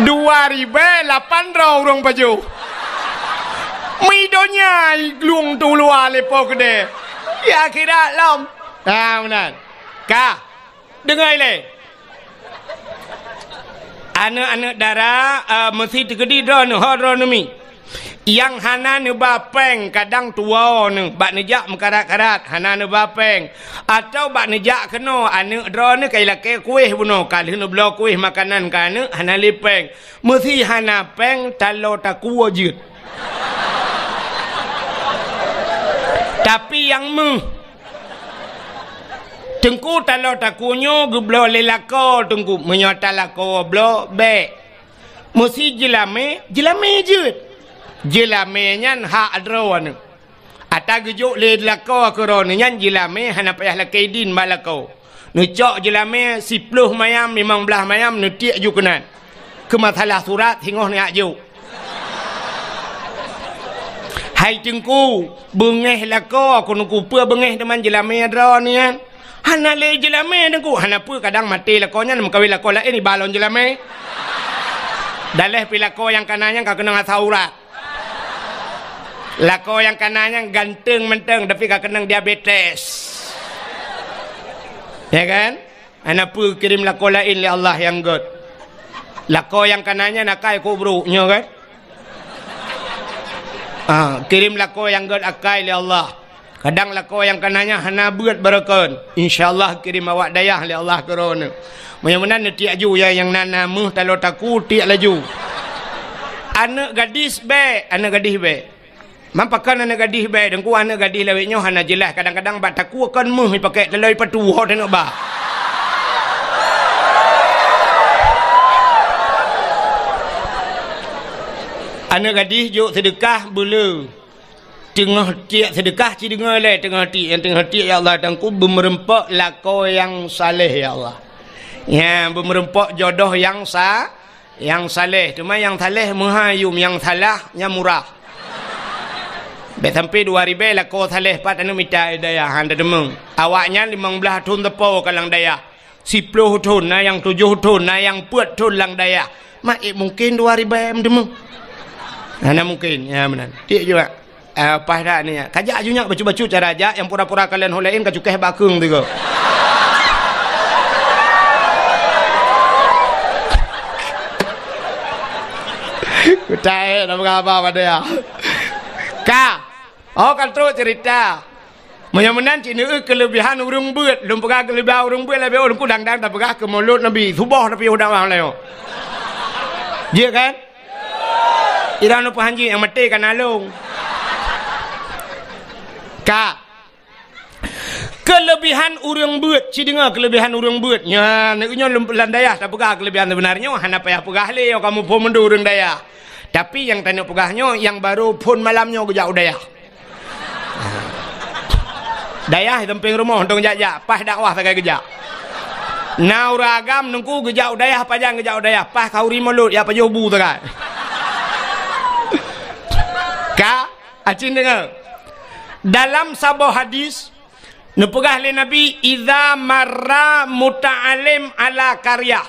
Dua ribée lapan droe ureuëng pajoh. Mi donya i glung tu luwa lé po keudeh. Ya akhirat lom. Ha, meunan. Ka. Deungoe lé. Aneuk-aneuk dara, eh, meusi teukeudi droeneuh, ho droeneuh mi. Nyang hana neuba péng kadang tuwoe neuh, bak neujak meukarat-karat, hana neuba péng. Atawa bak neujak keunoe, aneuk droeneuh ka ilakée kueh bunoe, ka lheueh neubloe kueh makanan keu aneuk, hana lé péng. Meusi hana péng, taloe takue jeuet. Tapi nyang meuh, Teungku, taloe takue nyoe geubloe lé lakoe Teungku. Meunyoe ata lakoe bloe, bék. Meusi jeulamé, jeulamé jeuet. Jeulamé nyan hak droeneuh. Ata geujok lé lakoe keu droeneuh nyan jeulamé hana payah lakée idin bak lakoe. Neucok jeulamé siploh mayam, limong blaih mayam, neutiek ju keunan. Keu masalah surat singoh neujak jok. Hai Teungku, beungéh lakoe keuneuk kupeue beungéh teuma jeulamé droeneuh nyan. Hana lé jeulamé Teungku, hana peue, kadang maté lakoe nyan meukawen lakoe laén iba lom jeulamé. Daléh pi lakoe nyang kana nyan ka keunong asai urat. Lakoe nyang kana nyan ganteng mantong tapi ka keunong diabetes. Ya kan? Hana peue, kirém lakoe laén lé Allah nyang gét. Lakoe nyang kana nyan akai keu brok nyoe kan? Ah, kirém lakoe nyang gét akai lé Allah. Kadang lakoe nyang kana nyan hana beuet barokon. Insya Allah kirém awak dayah lé Allah keu droeneuh. Meunyoe meunan neutiek ju, ya, nyang na, na meuh taloe takue tiek laju. Aneuk gadis bèk, aneuk gadis bèk. Man pakon aneuk gadis bèk, Teungku, aneuk gadis lawét nyoe hana jeulaih, kadang-kadang bak takue kon meuh ipakék taloe ipatu ho teuneuk ba. Aneuk gadis jok seudeukah beuleu. Teungoh tiek seudeukah ci deungoe lé, teungoh tiek, nyang teungoh tiek, "Ya Allah, Teungku, beumeureumpok lakoe nyang saleh, ya Allah. Ya, beumeureumpok jodoh nyang sa-, nyang saleh. Teuma nyang saleh meuha yum, nyang salah nyang murah." Bèk sampai dua ribèe lakoe saleh pat aneuk mita dayah, han tadeungoe. Awaknyan limong blaih thon teupo ka lam dayah. Siploh thon, na nyang tujoh thon, na nyang peuet thon lam dayah. Mak, eh, mungken dua ribèe meuteumé. Hana mungken, ya meunan. Tiek juga. Ah, paih dak ni, ya. Kajak ju nyak bacut-bacut cara jak, nyang pura-pura kalon ho laén ka cukéh bak keueng tiga. Kutai, nak peugah apa pada ya? Ka. Oh, ka trok cerita. Meunyoe meunan cit neueu keuleubihan ureueng beuet, lôn peugah keuleubihan ureueng beuet lagèe ulôn kudang-dang tapeugah keu mulod Nabi, suboh tapi udah wang layo. Jeuet kan? Irang nupeuhan jih nyang maté ka nalông. Ka. Keuleubihan ureueng beuet, ci deungoe keuleubihan ureueng beuet. Nyan, nyoe lôn lam dayah tapeugah keuleubihan seubeuna nyoe hana payah peugah lé, nyoe kamoe phôn mandum ureueng dayah. Tapi nyang taneuk peugah nyoe, nyang barô phôn malam nyoe geujak u dayah. Dayah di sampéng rumoh, untông jak-jak, paih dakwah sagai geujak. Na ureueng agam Teungku geujak u dayah, pajan geujak u dayah, paih khanduri mulod, jak pajoh bu sagai. Ka, acin deungoe. Dalam saboh hadis, neupeugah lé Nabi, "Idza marra muta'allim ala qaryah."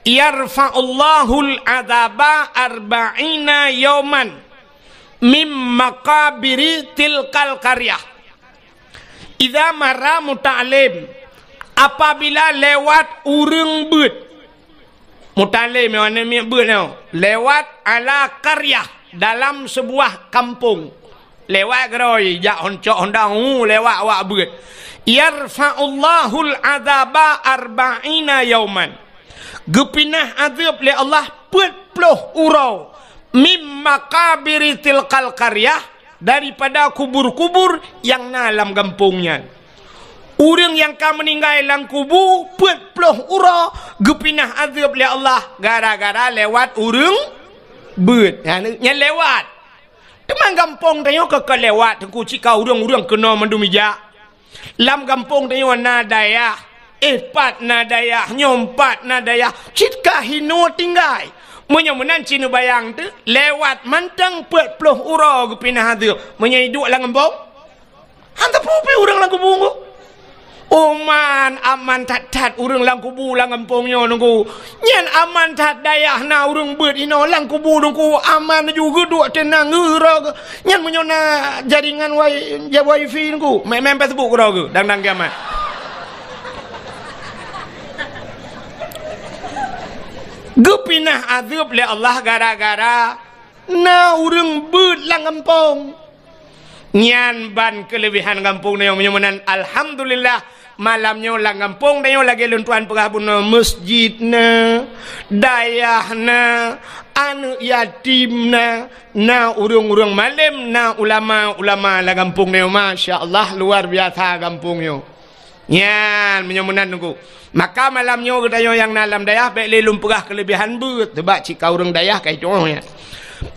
"Yarfa'ullahul adzaba arba'ina yauman mim maqabiri tilkal qaryah." Idza marra muta'allim, apabila lewat ureueng beuet. Muta'allim nyoe aneuk miet beuet nyoe, lewat ala qaryah, dalam sebuah kampung. Lewat keudroe, jak hon cok hondang, hu, lewat awak beuet. "Yarfa'ullahul adzaba arba'ina yauman." Geupinah azeueb lé Allah peuet ploh uroe. "Mim maqabiri tilkal qaryah," daripada kubur-kubur nyang na lam gampông nyan. Ureueng nyang ka meuninggai lam kubu peuet ploh uroe geupinah azeueb lé Allah gara-gara lewat ureueng beuet. Nyan, nyan lewat. Teuma gampông tanyoe ka, ka lewat, Teungku, cit ka ureueng-ureueng keunoe mandum ijak. Lam gampông tanyoe na dayah, eh, pat na dayah, nyoe pat na dayah, cit ka hinoe tinggai. Meunyoe meunan ci neubayang teuh, lewat mantong peuet ploh uroe geupinah azeueb. Meunyoe iduek lam gampông, han teupeu pih ureueng lam kubu Teungku. Oman, aman that-that ureueng lam kubu lam gampông nyoe Teungku. Nyan aman that dayah na ureueng beuet inoe lam kubu Teungku. Aman ju geuduek teunang geura. Nyan meunyoe na jaringan wai-, ja wifi Teungku. Main-main Facebook keudroe geu, dang-dang kiamat. Geupinah azeueb lé Allah gara-gara na ureueng beuet lam gampông. Nyan ban keuleubihan gampông tanyoe meunyoe meunan. Alhamdulillah, malam nyoe lam gampông tanyoe lagèe lôn tuan peugah bunoe, meuseujid na, dayah na, aneuk yatim na, na ureueng-ureueng malém, na ulama-ulama lam gampông tanyoe. Masya Allah, luar biasa gampông nyoe. Nyan, meunyoe meunan Teungku. Maka malam nyoe geutanyoe nyang na lam dayah, bèk lé lôn peugah keuleubihan beuet, sabab cit ka ureueng dayah ka itu'oh nyan.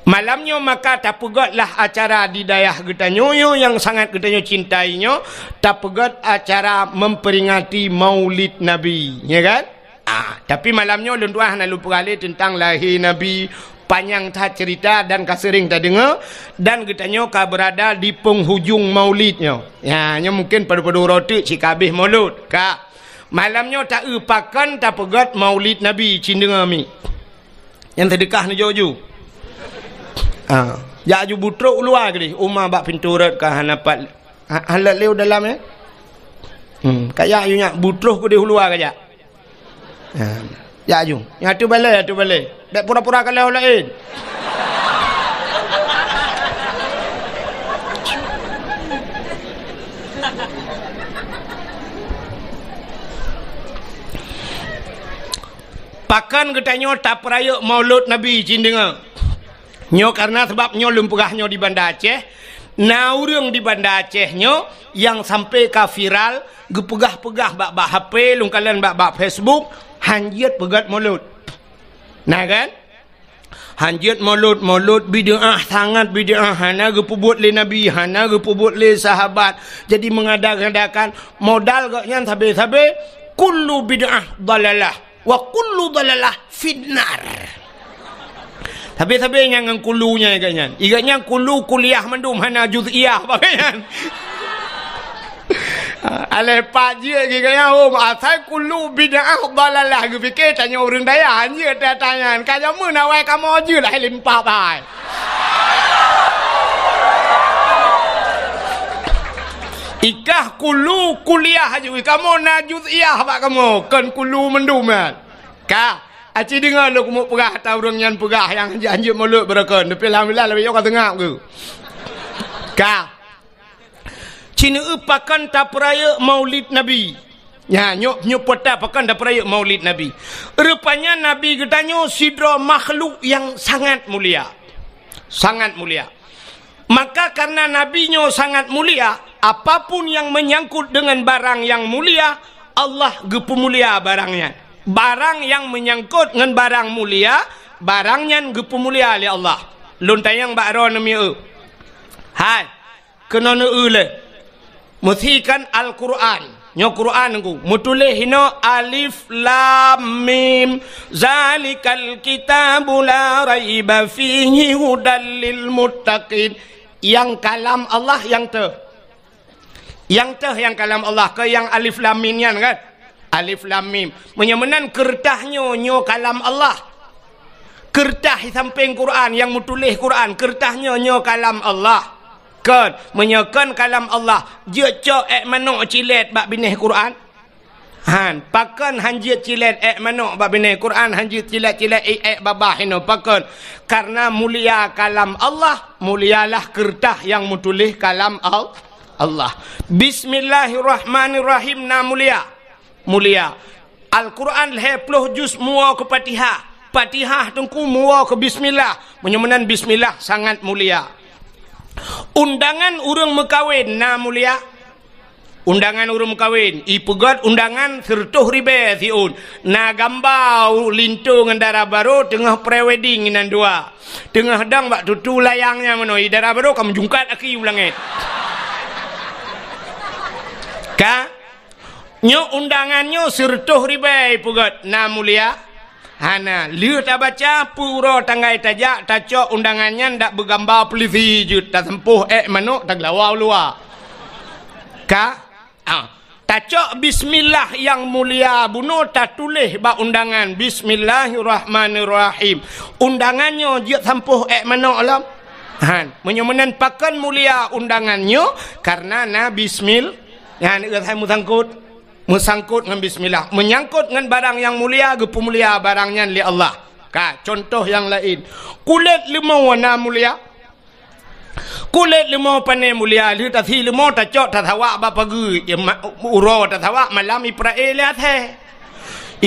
Malam nyoe maka tapeugötlah acara di dayah geutanyoe nyoe nyang sangat geutanyoe cintai nyoe, tapeugöt acara memperingati Maulid Nabi, ya kan? Ah, tapi malam nyoe lôn tuan hana lôn peugah lé teuntang lahé Nabi, Panyang that ceurita dan ka seuring tadeungoe, dan geutanyoe ka beurada di peunghujong Maulid nyoe. Ya, nyoe mungken padub-padub uroe teuk cit ka habéh Maulud. Ka. Malam nyoe ta-eu pakon tapeugét Maulid Nabi, cit deungoe mi. Nyang seudeukah neujok ju. Ha. Jak ju butrok u luwa keudeh, uma bak pintoe rot ka hana pat. Ha, hana lé u dalam, eh? Hmm, ka jak ju nyak butrok keudeh u luwa ka jak. Ha, jak ju. Nyang ateueh balée, ateueh balée. Bék pura-pura kalon laén. Pakon geutanyoe tapeurayeuk Maulud Nabi, cit deungoe. Nyoe kareuna sabab nyoe lôn peugah nyoe di Banda Aceh, na ureuëng di Banda Aceh nyoe nyang sampoe ka viral, geupeugah-peugah bak-bak H P, lôn kalon bak-bak Facebook, han jeuet peugét Maulud. Na kan? Han jeuet Maulud, Maulud bid'ah, sangat bid'ah, hana geupeubuet lé Nabi, hana geupeubuet lé sahabat. Jadi mengada-ngadakan modal gobnyan sabe-sabe, kullu bid'ah dalalah. Wa kullu dalalah finnar. Sabe-sabe nyang ngon kulu nyan igat nyan. Igat nyan kulu kuliah mandum hana juz'iyah bak nyan. Alah pat jeuet igat nyan, oh, asai kulu bid'ah dalalah geupike tanyoe ureuëng dayah, anjeuet tanya. Ka jameun awai kamoe jeuet hai limpah bai. Ikah kulu kuliah aju, kamoe na juz'iyah bak kamoe, kon kulu mandum nyan. Ka, aci deungoe lôn keumeung peugah ata ureuëng nyan peugah nyang hanjeuet-hanjeuet Maulud beureukan, tapi alhamdulillah lagée nyoe ka seungab geuh. Ka. Cit deungoe pakon tapeurayeuk Maulid Nabi. Nya, nyoe, nyoe peuta pakon tapeurayeuk Maulid Nabi. Rupanya Nabi geutanyoe sidroe makhluk nyang sangat mulia. Sangat mulia. Maka karena Nabi nyoe sangat mulia, apapun yang menyangkut dengan barang yang mulia, Allah geupeumulia barang nyan. Barang nyang menyangkut ngon barang mulia, barang nyan geupeumulia lé Allah. Lôn tanyong bak droeneuh mieu. Hai, keunoe neueu lé. Meusikan Al-Qur'an. Nyoe Qur'an ngon ku. Meutuléh inoe alif lam mim. Zalikal kitabu la raiba fihi hudal lil muttaqin. Nyang kalam Allah nyang teuh. Nyang teuh nyang kalam Allah, keu nyang alif lam mim nyan kan? Alif lam mim. Meunyoe meunan keureutah nyoe, nyoe kalam Allah. Keureutah di sampéng Qur'an, nyang meutuléh Qur'an, keureutah nyoe, nyoe kalam Allah. Kon, meunyoe kon kalam Allah, jeuet cok ék manok cilét bak binéh Qur'an? Han, pakon han jeuet cilét ék manok bak binéh Qur'an, han jeuet cilét-cilét ék, ék babah inoe, pakon? Karena mulia kalam Allah, mulialah keureutah nyang meutuléh kalam Al-, Allah. Bismillahirrahmanirrahim na mulia. Mulia. Al-Qur'an lhée ploh juz muwoe keu Fatihah. Fatihah teungku muwoe keu bismillah. Meunyoe meunan bismillah sangat mulia. Undangan ureuëng meukawen na mulia. Undangan ureuëng meukawen, ipeugét undangan sireutôh ribée siôn. Na gamba linto ngon dara barô teungoh pre-wedding inan dua. Teungoh dong bak tutu layang nyan meunoe, i dara barô ka meujungkat aki u langét. Ka? Nyoe undangan nyoe sireutôh ribée ipeugét, na mulia? Hana. Lheueh tabaca, peu uroe tanggai tajak, tacok undangan nyan dak beugamba peulisi jeuet, taseumpôh ék manok, taglawa u luwa. Ka? Ah. Tacok bismillah nyang mulia bunoe tatuléh bak undangan, Bismillahirrahmanirrahim. Undangan nyoe jeuet sampôh ék manok lom? Han. Meunyoe meunan pakon mulia undangan nyoe? Karena na bismil-, nyan, eh, hai meusangkot. Meusangkot ngon bismillah. Menyangkot ngon barang nyang mulia, geupeumulia barang nyan lé Allah. Ka, contoh nyang laén. Kulét leumô na mulia? Kulét leumô pane mulia, lheueh tasi leumô tacok tasawak bak pageue, ya, ma-, uroe tasawak malam iprae lé asée.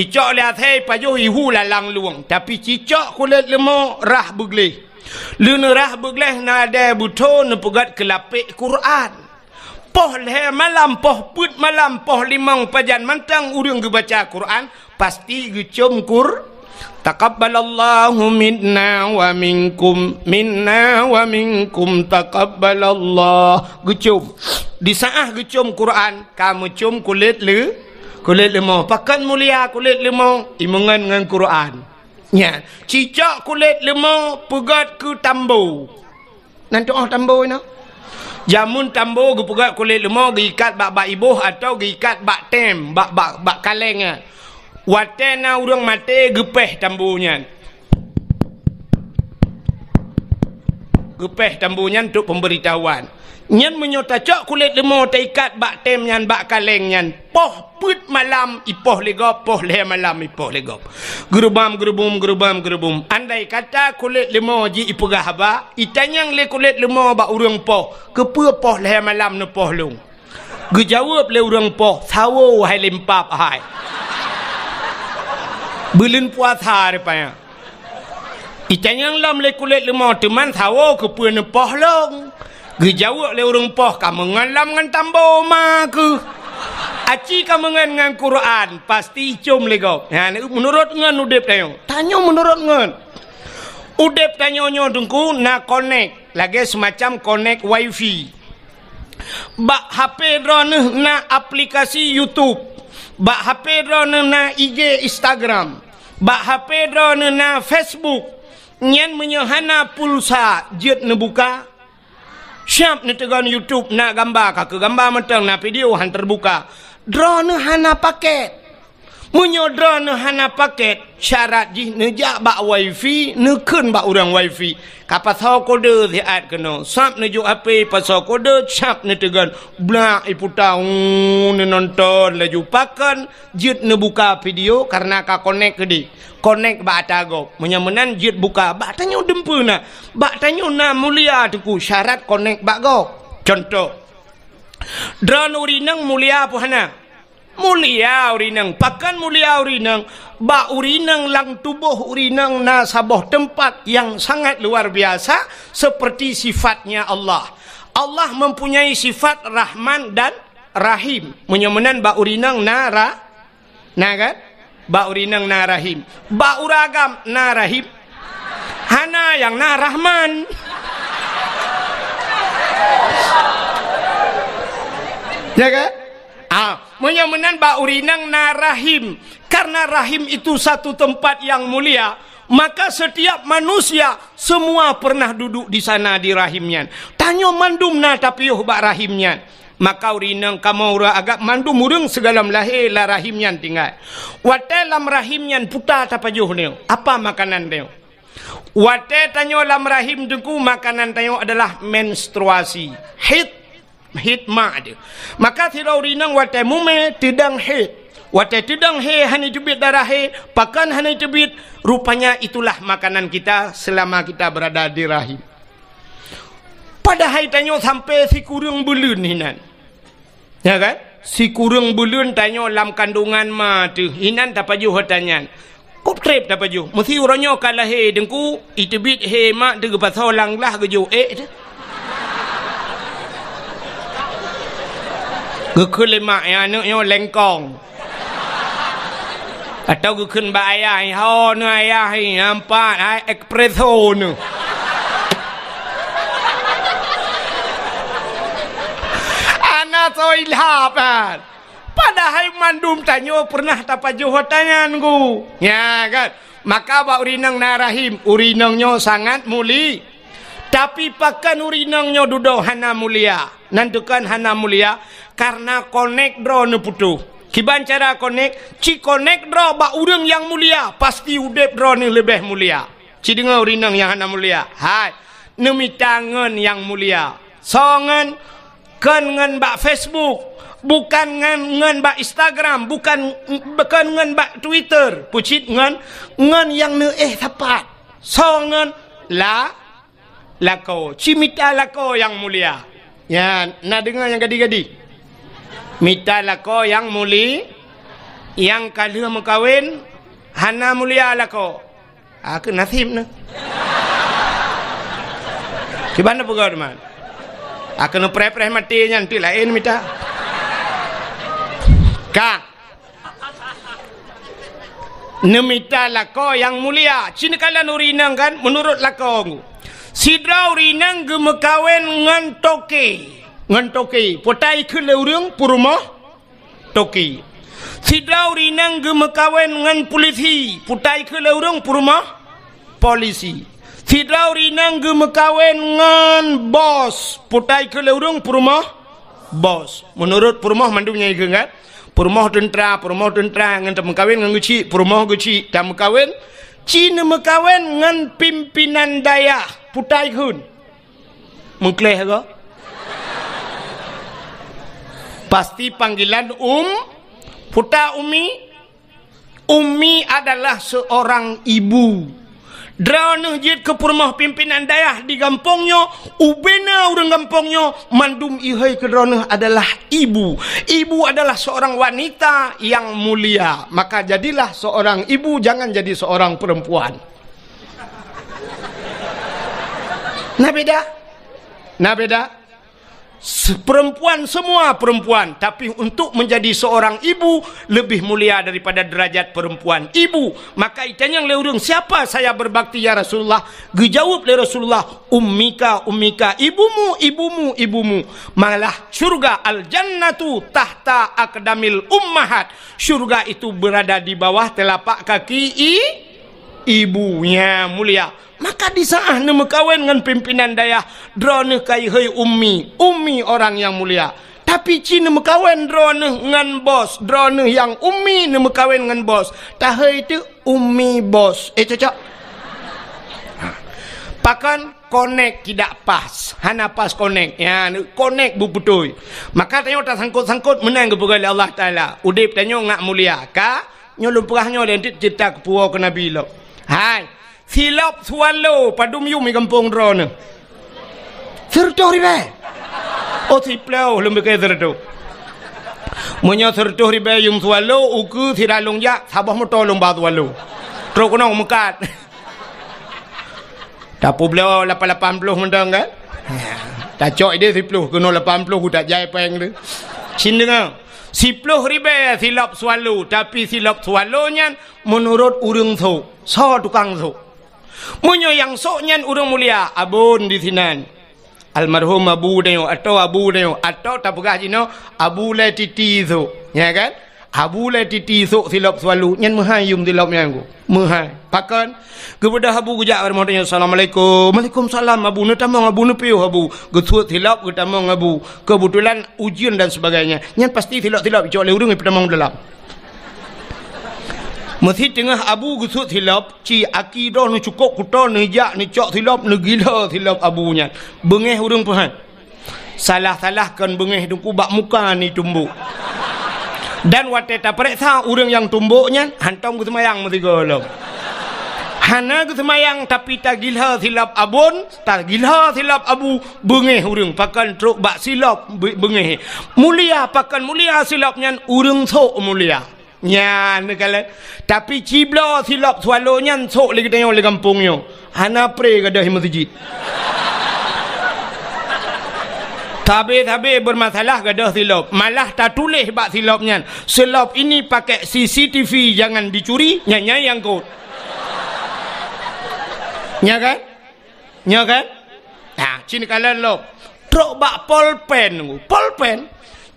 Icok lé asée ipajoh ihu lalang lueng, tapi cicok kulét leumô rhah beugleh. Lheueh neurhah beugleh na dée beutho neupeugét keu lapék Qur'an. Poh lhée malam, poh peuet malam, poh limong pajan mantong ureuëng geubaca Qur'an, pasti geucom Qur-, taqabbalallahu minna wa minkum, minna wa minkum taqabbalallah. Geucom. Di saát geucom Qur'an, ka meucom kulét leu-, kulét leumô. Pakon mulia kulét leumô? Imeungon ngon Qur'an. Nyan, cicok kulét leumo peugöt keu tambo. Nan tu'oh tambo inoe? Jameun tambo geupeugöt kulét leumo geuikat bak-bak iboh atau geuikat bak tem, bak, bak, bak kaleng nyan. Watèe na ureuëng maté geupéh tambo nyan. Geupéh tambo nyan untuk pemberitahuan. Nyan meunyoe tacok kulét leumo taikat bak tem nyan bak kaleng nyan, poh peuet malam ipoh lé gob, poh lhèe malam ipoh lé gob. Geurubam, geurubum, geurubam, geurubum. Andai kata kulét leumo jih ipeugah haba, itanyong lé kulét leumo bak ureuëng poh, "Keupeue poh lhèe malam neupoh lôn?" Geujaweueb lé ureuëng poh, "Sawo hai limpab hai. Buleuen puasa rupanya." Itanyong lom lé kulét leumo, "Teuma sawo keupeue neupoh lôn?" Geujaweueb lé ureuëng poh, "Kameungon lom ngon tambo ma keuh. Aci kameungon ngon Quran, pasti icom lé gob." Nyan, meunurot ngon udeb tanyoe. Tanyoe meunurot ngon. Udeb tanyoe nyoe Teungku na konek, lagèe seumacam konek wifi. Bak H P droeneuh na aplikasi YouTube. Bak H P droeneuh na I G, Instagram. Bak H P droeneuh na Facebook. Nyan meunyoe hana pulsa jeuet neubuka, siab neuteugon YouTube na gamba, ka keu gamba mantong na video han teubuka. Droeneuh hana paket. Meunyoe droeneuh hana paket, syarat jih neujak bak wifi, neukheun bak ureuëng wifi. Ka pasoe kode siat keunoe, sab neujok H P pasoe kode, sab neuteugon, blak iputa, uu, neunonton laju. Pakon jeuet neubuka video, kareuna ka konek keudeh. Konek bak ata gob. Meunyoe meunan jeuet buka, bak tanyoe dumpeue na. Bak tanyoe na mulia Teungku, syarat konek bak gob. Contoh, droeneuh ureuëng inong mulia peue hana? Mulia ureuëng inong. Pakon mulia ureuëng inong? Bak ureuëng inong lam tuboh ureuëng inong na saboh teumpat nyang sangat luar biasa, seperti sifatnya Allah. Allah mempunyai sifat Rahman dan Rahim. Meunyoe meunan bak ureuëng inong na ra-, na kan? Bak ureuëng inong na Rahim. Bak ureuëng agam na Rahim. Hana, nyang na Rahman. Ya kan? Ah, meunyoe meunan bak ureuëng inong na Rahim. Karena Rahim itu satu tempat yang mulia, maka setiap manusia semua pernah duduk di sana di Rahim nyan. Tanyoe mandum na tapiôh bak Rahim nyan. Maka ureuëng inong kamoe ureuëng agam mandum ureuëng sigohlom lahé lam Rahim nyan tinggai. Watèe lam Rahim nyan peue tapajoh nyoe? Apa makanan nyoe? Watèe tanyoe lam Rahim Teungku, makanan tanyoe adalah menstruasi. Haid, haid mak teuh. Maka sidroe ureuëng inong watèe mumè teudong haid. Watèe teudong haid hana teubiet darah haid, pakon hana teubiet, rupanya itulah makanan kita selama kita berada di rahim. Padahai tanyoe sampai sikureueng buleuen hinan. Ya kan? Sikureueng buleuen tanyoe lam kandungan ma teuh, hinan tapajoh ata nyan. Kok trép tapajoh? Meusi uroe nyoe ka lahé Teungku, iteubiet hé mak teuh geupasoe lam glah geujok ék teuh. Geukheun lé mak, "Ya, aneuk nyoe lengkong." Atau geukheun bak ayah, "Ho nyoe ayah, hai, nampak, hai, espresso nyoe." Hana soe ilham, kan? Padahai mandum tanyoe pernah tapajoh ata nyan, Teungku. Ya, kan? Maka bak ureuëng inong na rahim, ureuëng inong nyoe sangat muli-, Tapi pakon ureuëng inong nyoe dudoe hana mulia? Nan teuh kon hana mulia, kareuna konek droe neuputôh. Kiban cara konek? Ci konek droe bak ureuëng nyang mulia, pasti udeb droeneuh leubeh mulia. Ci deungoe ureuëng inong nyang hana mulia. Hai, neumita ngon nyang mulia. Soe ngon? Kon ngon bak Facebook, bukan ngon, ngon bak Instagram, bukan, kon ngon bak Twitter. Peucit ngon, ngon nyang neuéh sapat. Soe ngon? La-, Lakoe. Ci mita lakoe nyang mulia. Nyan, na deungoe nyang gadi-gadi? Mita lakoe nyang muli-, nyang ka lheueh meukawen, hana mulia lakoe. Ah, keu naseb nyoe. Kiban na peugah teuma. Ah, keu neupreh-preh maté nyan, teuk laén mita. Ka. Neumita lakoe nyang mulia. Ci neukalon ureuëng inong kan, meunurot lakoe. Sidroe ureuëng inong geumeukawen ngon toke. Ngon toke. Peue ta ikheun lé ureuëng peurumoh toke. Sidroe ureueng inong geumeukawen ngon pulisi, putai keu lé ureueng peurumoh polisi. Sidroe ureueng inong geumeukawen ngon bos, putai keu lé ureueng peurumoh bos. Meunurot peurumoh mandum nyang ikheun kan? Peurumoh teuntra, peurumoh teuntra ngon tameukawen ngon geuchik, peurumoh geuchik tameukawen, ci neumeukawen ngon pimpinan dayah, putai kheun. Meukleh ke? Pasti panggilan um, puta umi. Umi adalah seorang ibu. Droeneuh jeuet keu peurumoh pimpinan dayah di gampông nyoe, ubena ureueng gampông nyoe, mandum ihai keu droeneuh adalah ibu. Ibu adalah seorang wanita yang mulia. Maka jadilah seorang ibu, jangan jadi seorang perempuan. Nah beda. Nah beda. Se-, perempuan, semua perempuan, tapi untuk menjadi seorang ibu lebih mulia daripada derajat perempuan ibu. Maka itanyong lé ureueng, "Siapa saya berbakti, ya Rasulullah?" Geujaweueb lé Rasulullah, "Ummika, ummika, ibumu, ibumu, ibumu." Malah syurga, al-jannatu tahta aqdamil ummahat. Syurga itu berada di bawah telapak kaki i-, ibu. Nya mulia. Maka di saat neumeukawen ngon pimpinan dayah, droeneuh ka ihai ummi, ummi orang yang mulia. Tapi ci neumeukawen droeneuh ngon bos, droeneuh nyang ummi neumeukawen ngon bos, tahai teuk ummi bos. Eh, cocok? Ha. Pakon konek tidak pas, hana pas konek. Ya, konek beubeutôi. Maka tanyoe tasangkot-sangkot meunan geupeugah lé Allah Taala. Udeb tanyoe ngat mulia. Ka, nyoe lôn peugah nyoe lé, ceurita keupuwoe keu Nabi lom. Hai, Silop swallow padum yum di gampông droeneuh? Sireutôh ribèe. Oh, siploh lôn piké sireutôh. Meunyoe sireutôh ribèe yum swallow, ukeue sira lôn jak, saboh moto lôn ba swallow. Trok keunoe meukat. Tapeubloe lapan lapan ploh mantong kan? Tacok idéh siploh, keunoe lapan ploh, ku tak jai péng tu. Cit deungoe. Siploh ribèe silop swallow, tapi silop swallow nyan meunurot ureueng sôk. Soe tukang sôk? Meunyoe nyang sôk nyan ureueng mulia, Abon di sinan. Almarhum Abu tanyoe, atau Abu tanyoe, atau tapeugah jinoe Abu Lé Titi sôk, ya kan? Abu Lé Titi sôk silop swallow, nyan meuhai yum silop nyan ku. Meuhai. Pakon? Geubeudôh Abu geujak bak rumoh tanyoe, "Assalamualaikum." "Waalaikumsalam, Abu." Neutamong Abu, neupiôh Abu. Geusuet silop, geutamong Abu. Keubeutulan ujeuen dan sebagainya. Nyan pasti silop-silop icok lé ureueng ipeutamong dalam. Meusi teungoh Abu geusuet silop, ci aki droe neucukôp kuto, neujak neucok silop, neugila silop Abu nyan. Beungéh ureueng peuhan. Salah-salah kon beungéh teungku, bak muka neutumbok. Dan watée tapareksa ureueng nyang tumbok nyan, hantom geuseumayang meusigoe lom. Hana geuseumayang, tapi tagila silop Abon, tagila silop Abu, beungéh ureueng, pakon trok bak silop be-, beungéh. Mulia, pakon mulia silop nyan, ureueng sôk mulia. Nyan neukalon. Tapi cibloe silop swallow nyan sôk lé geutanyoe lé gampông nyoe. Hana pré gadôh meuseujid. Sabe-sabe beurmasalah gadôh silop. Malah tatuléh bak silop nyan, "Silop ini pakai C C T V, jangan dicuri," nyan, nyan nyang kot. Nya kan? Nyoe kan? Nah, cit neukalon lom. Trok bak polpen. Polpen?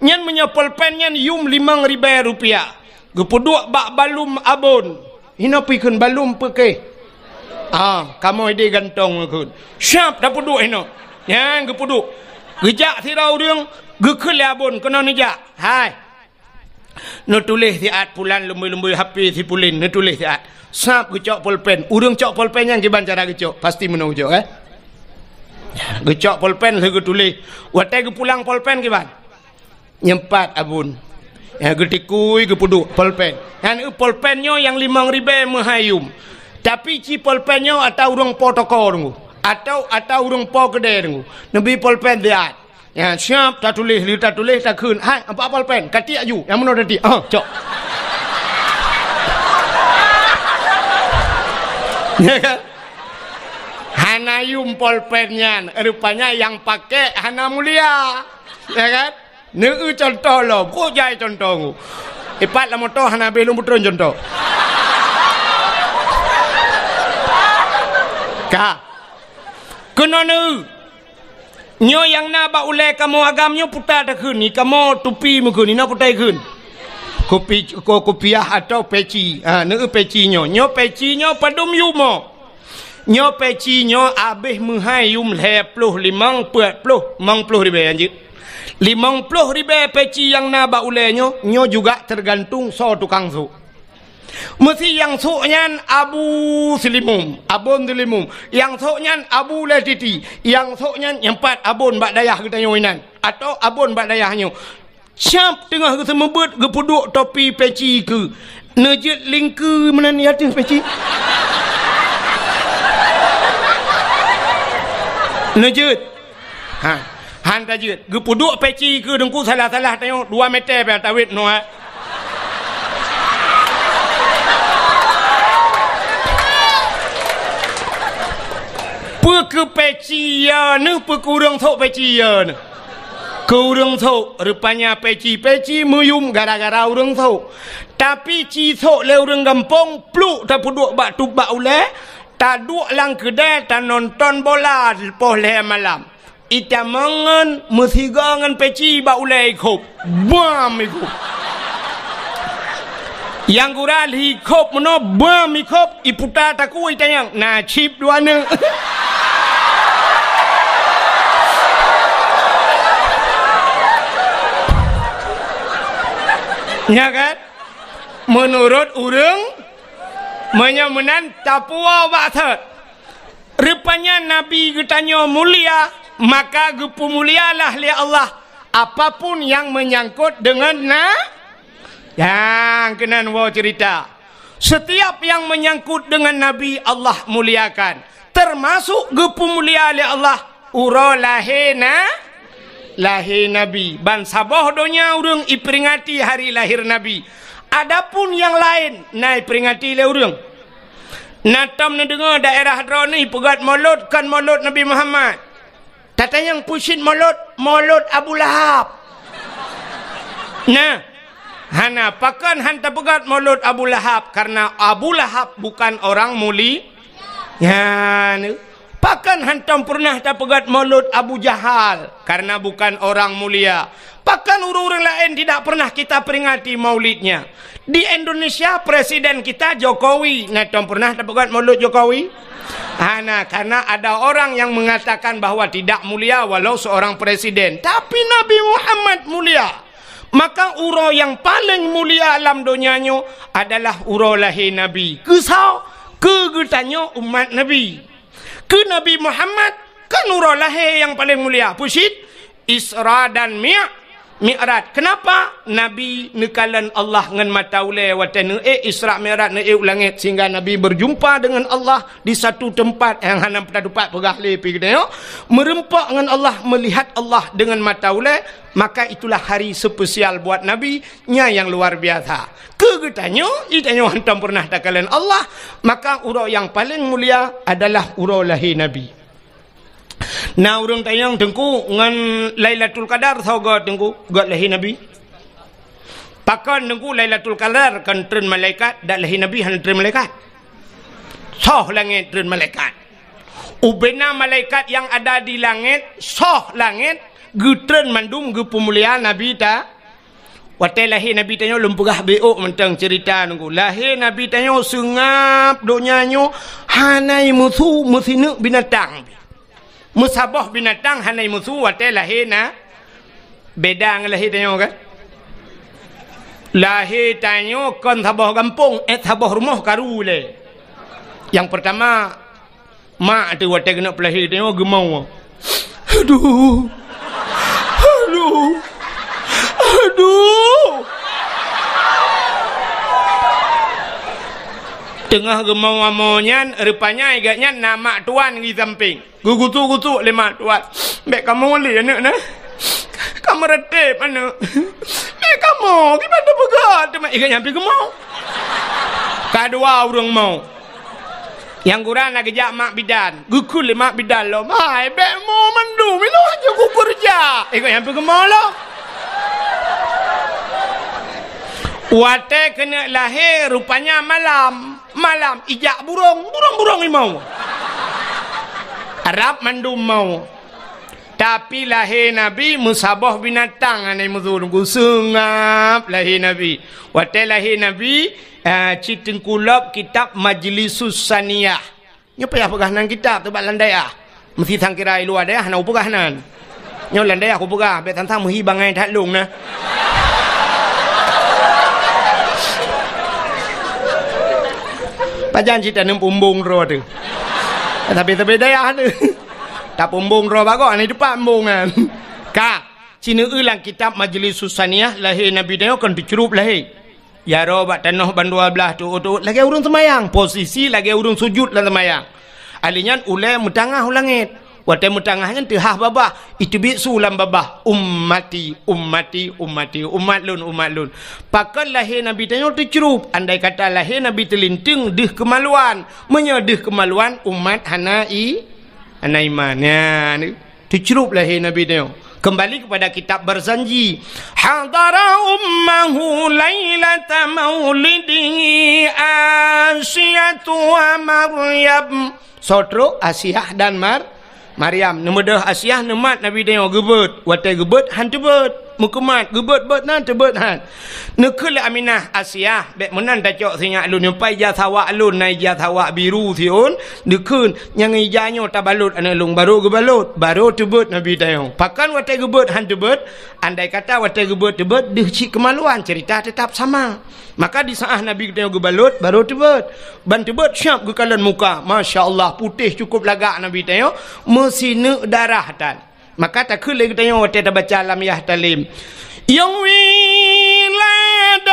Nyan meunyoe polpen nyan yum limong ribèe rupiah. Geupeuduek bak balum Abon. Hinoe pih kheun balum peukéh. Ah, kamoe idéh gantong kheun. Siap tapeuduek hinoe. Nyan geupeuduek. Geujak sidroe ureueng, geukheun lé Abon keunoe neujak. Hai. Neutuléh siat pulan lumbôi-lumbôi H P si pulan, neutuléh siat. Sab geucok polpen. Ureueng cok polpen nyan kiban cara geucok? Pasti meunoe geucok, eh? Geucok polpen lheueh geutuléh. Watée geupulang polpen kiban? Nyempat Abon. Ya, geutikui geupeuduek polpen. Nyan eu polpen nyoe nyang limong ribèe meuhai yum. Tapi ci polpen nyoe ata ureueng po toko deungoe. Atau ata ureueng po keudè deungoe. Neubi polpen siat. Nyan siap tatuléh, lheueh tatuléh takheun, "Hai, ampat polpen, katiek aju, nyang meunoe tatiek." Ah, cok. Ya kan? Hana yum polpen nyan, rupanya nyang pakék hana mulia. Ya kan? Neueu cuntoh lom, kok jai cuntoh ngu. Ipat lam moto hana habéh lôn peutron cuntoh. Ka. Keunoe neueu. Nyoe nyang na bak ulée kamoe agam nyoe puta takheun, i kamoe tupi meukheun, inoe puta ikheun. Kupi-, ku-, kupiah atau peci. Ha, neu peci nyoe. Nyoe peci nyoe padum yuem mo. Nyoe peci nyoe abéh meuhai yuem lhée ploh, limong, peuet ploh, limong ploh ribée anjeut. Limong ploh ribée peci nyang na bak ulée nyoe, nyoe juga tergantung soe tukang sôk. Meusi nyang sôk nyan Abu Seulimum, Abon Seulimum. Nyang sôk nyan Abu Latiti. Nyang sôk nyan nyang pat Abon bak dayah geutanyoe inan. Atau Abon bak dayah nyoe. Siab teungoh geuseumeubeuet geupeuduek topi peci keu. Neujeuet lingkeu meunan di ateueh peci. Neujeuet. Ha, han tajeuet. Geupeuduek peci keu teungku salah-salah tanyoe dua meter pih tawét noe. Peu keu peci ya neuh, peu keu ureuëng sôk peci ya neuh. Keu ureuëng sôk, rupanya peci-peci meuyuem gara-gara ureuëng sôk. Tapi ci sôk lé ureuëng gampông, pluk tapeuduek bak tup bak ulée, taduek lam keudée tanonton bola poh lhée malam. Itamong ngon meusigoe ngon peci bak ulée ikhôb. Bam ikhôb. Nyang gura lhi ikhôb meunoe, bam ikhôb, iputa takue itanyong, na cit dua neuk. Nya kan? Meunurot ureuëng, meunyoe meunan tapuwoe bak sot. Rupanya Nabi geutanyoe mulia, maka geupeumulialah lé Allah apapun nyang meunyangkot deungon na-, nyang keunan woe ceurita. Setiap nyang meunyangkot deungon Nabi, Allah muliakan, teumasok geupeumulia lé Allah uroe lahé na-, lahé Nabi. Ban saboh donya ureuëng iperingati hari lahé Nabi. Adapun nyang laén na iperingati lé ureuëng. Na tom neudeungoe daerah droeneuh peugét molot, kon molot Nabi Muhammad. Tatanyong peue cit molot, molot Abu Lahab. Nah, hana, pakon han tapeugét molot Abu Lahab, karena Abu Lahab bukan orang muli-, nyan. Pakon hantom pernah tapeugét molot Abu Jahal, karena bukan orang mulia. Pakon ureuëng-ureuëng laén tidak pernah kita peringati maulidnya? Di Indonesia, presiden kita Jokowi, na tom pernah tapeugét molot Jokowi? Hana, karena ada orang yang mengatakan bahwa tidak mulia walau seorang presiden. Tapi Nabi Muhammad mulia. Maka uroe nyang paleng mulia lam donya nyoe adalah uroe lahé Nabi. Keu soe? Keu geutanyoe umat Nabi. Keu Nabi Muhammad kan uroe lahé nyang paleng mulia. Peue cit? Isra dan Mi-, Mi'raj. Kenapa? Nabi neukalon Allah ngon mata ulée watée neuék Isra Mi'raj, neuék u langét, sehingga Nabi berjumpa dengan Allah di satu tempat nyang hana meuteumpat peugah lé pih geutanyoe. Meureumpok ngon Allah, melihat Allah dengan mata ulée, maka itulah hari spesial buat Nabi, nyan nyang luar biasa. Keu geutanyoe, geutanyoe hantom pernah takalon Allah, maka uroe nyang paleng mulia adalah uroe lahé Nabi. Na ureuëng tanyong, "Teungku, ngon Lailatul Qadar soe göt, Teungku, göt lahé Nabi?" Pakon, Teungku, Lailatul Qadar kon treun malaikat, dak lahé Nabi hana treun malaikat? Soh langét treun malaikat. Ubena malaikat nyang ada di langét, soh langét, geutreun mandum geupeumulia Nabi ta-, Watée lahé Nabi tanyoe lôn peugah beuôk mantong ceurita nunggu. Lahé Nabi tanyoe seungab donya nyoe hana meusu meusineuk binatang. Meusaboh binatang hana meusu watée lahé na, beda ngon lahé tanyoe kan? Lahé tanyoe kon saboh gampông, eh, saboh rumoh karu lé. Nyang peurtama, mak teuh watée keuneuk peulahé tanyoe geumao. Aduh. Aduh. Aduh. Teungoh geumao-mao nyan, rupanya i gobnyan na mak tuan di sampéng. Geugusu-gusu lé mak tuan. "Bék kamoe lé aneuk na. Kamoe reuteb aneuk. Bék kamoe, kiban tapeugah teuma i gobnyan pih geumao." Kadua ureuëng mao. Nyang gura na geujak mak bidan, geukheun lé mak bidan lom, "Hai, bék mo mandum, ilôn hanjeuet kukeureuja." Eh, nyang peugeumo lom. Watée keuneuk lahé, rupanya malam, malam ijak burông, burông-burông imong. Rab mandum mao. Tapi lahé Nabi meusaboh binatang hana meusu, Teungku, seungab lahé Nabi. Watée lahé Nabi, eh, cit teungku lop kitab Majlisus Saniyah. Nyoe payah peugah nan kitab teuh bak lam dayah. Meusi sangkira i luwa dayah hana kupeugah nan. Nyoe lam dayah kupeugah, bék sang-sang meuhi bangai that lông na. Pajan cit taneum pumbong droe teuh. Tapi-tapi dayah teuh. Tapumbong droe bagoe, hana teupeumbong nyan. Ka, sineue lam kitab Majlisus Saniyah, lahé Nabi tanyoe kon teucrueb lahé. Jaroe bak tanoh ban dua blaih teuôt-teuôt lagée ureuëng seumayang, posisi lagée ureuëng sujut lam seumayang. Ali nyan ulée meutangah u langét. Watée meutangah nyan teuhah babah, iteubiet su lam babah, "Ummati, ummati, ummati, umat lôn, umat lôn." Pakon lahé Nabi tanyoe teucrueb? Andai kata lahé Nabi teulinteung deuh keumaluan, meunyoe deuh keumaluan umat hana i, hana iman. Nyan. Teucrueb lahé Nabi nyoe. Kembali kepada kitab Barzanji. Hadara ummahu lailata maulidihi Asiyatu wa Maryam. Soe trok? Asiyah dan Mar-, Maryam. Neumeudoh Asiyah neumat Nabi nyoe geubeuet. Watée geubeuet han teubeuet. Meukeumat, geubeuet-beuet nan teubeuet han. Neukheun lé Aminah, "Asiyah, bék meunan tacok sinyak lôn nyoe, pai ija sawak lôn, na ija sawak biru siôn." Neukheun, "Nyang ija nyoe tabalot aneuëk lôn." Barô geubalot, barô teubeuet Nabi tanyoe. Pakon watée geubeuet han teubeuet? Andai kata watée geubeuet teubeuet, deuh cit keumaluan, ceurita teutap sama. Maka di saát Nabi tanyoe geubalot, barô teubeuet. Ban teubeuet siab geukalon muka. Masya Allah, putéh cukôp lagak Nabi tanyoe, meusineuk darah tan. Maka takheun lé geutanyoe watée tabaca lam Yahtalim, "Yoh wiladah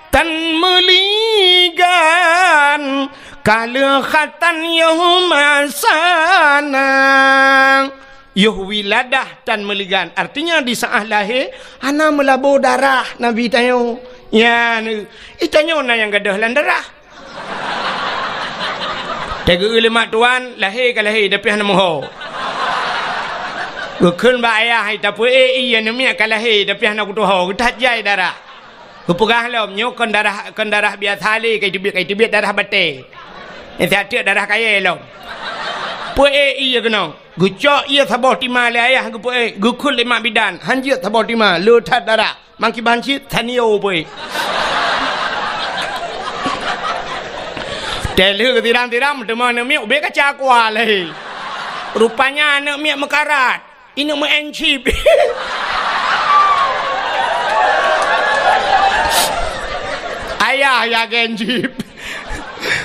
tan meuligan, ka lheueh khatan yoh masana." Yoh wiladah tan meuligan, artinya di saát lahé hana meulabô darah Nabi tanyoe. Nyan, i tanyoe na nyang gadôh lam darah. Teugeue lé mak tuan, lahé ka lahé, tapi hana meuho. Geukheun bak ayah, "Hai, tapeuék ié, aneuk miet ka lahé, tapi hana kutuho, geuthat jai darah." Geupeugah lom, "Nyoe kon darah, kon darah biasa lé, ka iteubiet, ka iteubiet darah batée. Nyan siat teuk darah kayée lom." Peuék ié keunoe. Geucok ié saboh tima lé ayah geupeuék, geukheun lé mak bidan, han jeuet saboh tima, le that darah. Mangkiban cit, tanio pui. Teuh lheueh siram-siram, teuma aneuk miet ubé kaca kuah lé. Rupanya aneuk miet meukarat. Ineuk meu'en chip. Ayah ya gen chip.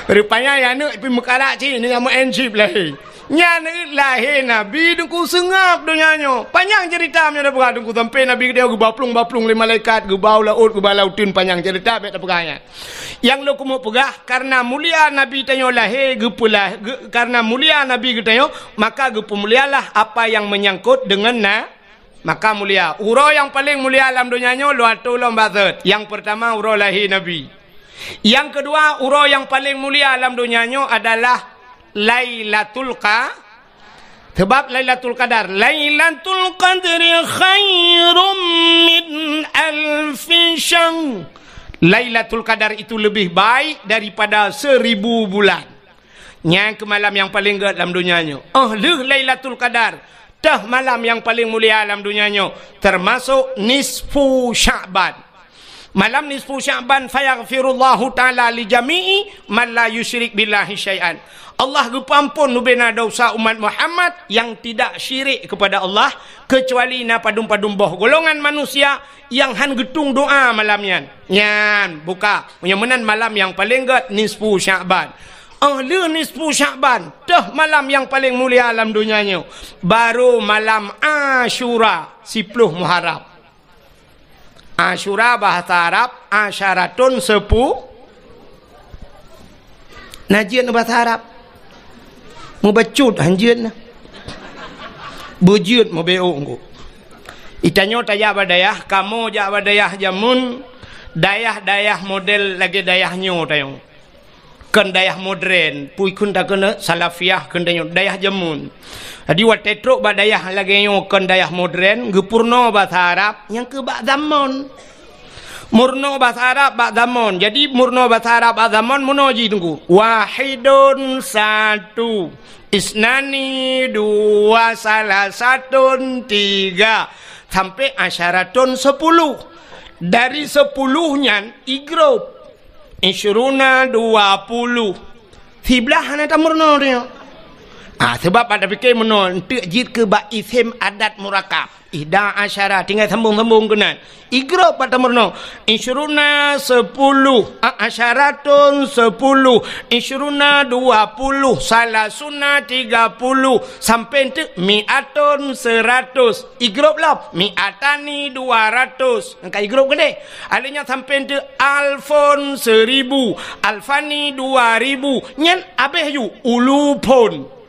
Rupanya ya aneuk pi meukarat cit, ineuk meu'en chip lé. Nyan lahé Nabi Teungku seungab donya nyoe. Panyang ceurita meunyoe tapeugah Teungku, sampoe Nabi geutanyoe geuba plueng-ba plueng lé malaikat, geuba u laôt, geuba lam uteuen, panyang ceurita bék tapeugah nyan. Nyang lôn keumeung peugah, kareuna mulia Nabi tanyoe lahé, geupeulah-, geu-, kareuna mulia Nabi geutanyoe, maka geupeumulialah apa nyang meunyangkot deungon na-, maka mulia. Uroe nyang paleng mulia lam donya nyoe lôn atô lom bak seuet. Nyang peurtama uroe lahé Nabi. Nyang keudua, uroe nyang paleng mulia lam donya nyoe adalah Lailatul Qa-, sebab Lailatul Qadar, "Lailatul Qadri khairum min alfi syahr." Lailatul Qadar itu lebih baik daripada seribu bulan. Nyan keuh malam nyang paleng gét lam donya nyoe. Óh lheueh Lailatul Qadar, teuh malam nyang paleng mulia lam donya nyoe, teumasok nisfu Sya'ban. Malam nisfu Sya'ban, "Fayaghfirullahu ta'ala li jami'i man la yusyrik billahi syai'an." Allah geupeuampon bubena desya umat Muhammad nyang tidak syirik kepada Allah, keucuali na padum-padum boh golongan manusia nyang han geutung doa malam nyan. Nyan, buka. Meunyoe meunan malam nyang paleng gét nisfu Sya'ban. Óh lheueh nisfu Sya'ban, teuh malam nyang paleng mulia lam donya nyoe, barô malam Asyura, siploh Muharram. Asyura bahasa Arab, asyaratun sepu-, na jeuet bahasa Arab. Mubacut han jeuet na. Beujeuet meubeuk ngku. Itanyoe tajak bak dayah, kamoe jak bak dayah jameun, dayah-dayah model lagée dayah nyoe tanyoe. Kon dayah modren, pui kheun takheun salafiyah kheun tanyoe, dayah jameun. Jadi watée trok bak dayah lagée nyoe kon dayah modren, geupeurunoe basa Arab, nyang keu bak zamon. Meurunoe basa Arab bak zamon. Jadi, meurunoe basa Arab bak zamon meunoe jih, Teungku. Wahidun, satu. Isnani, dua. Salasatun, tiga. Sampai asyaratun, sepuluh. Dari sepuluh nyan, igrop. Isyruna, dua puluh. Siblaih hana tameurunoe tanyoe. Ah, sebab bak tapike meunoe, eunteuk jeuet keu bak isem adat murakab. Ihda asyara, tinggai sambong-sambong keunan. Igrop bak tameurunoe. Isyruna, sepuluh. A-, asyaratun, sepuluh. Isyruna, dua puluh. Salasuna, tiga puluh. Sampai eunteuk mi'atun, seratus. Igrop lom. Mi'atani, dua ratus. Nyang ka igrop keudeh. Alèh nyan sampai eunteuk alfun, seribu. Alfani, dua ribu. Nyan abéh ju ulufun.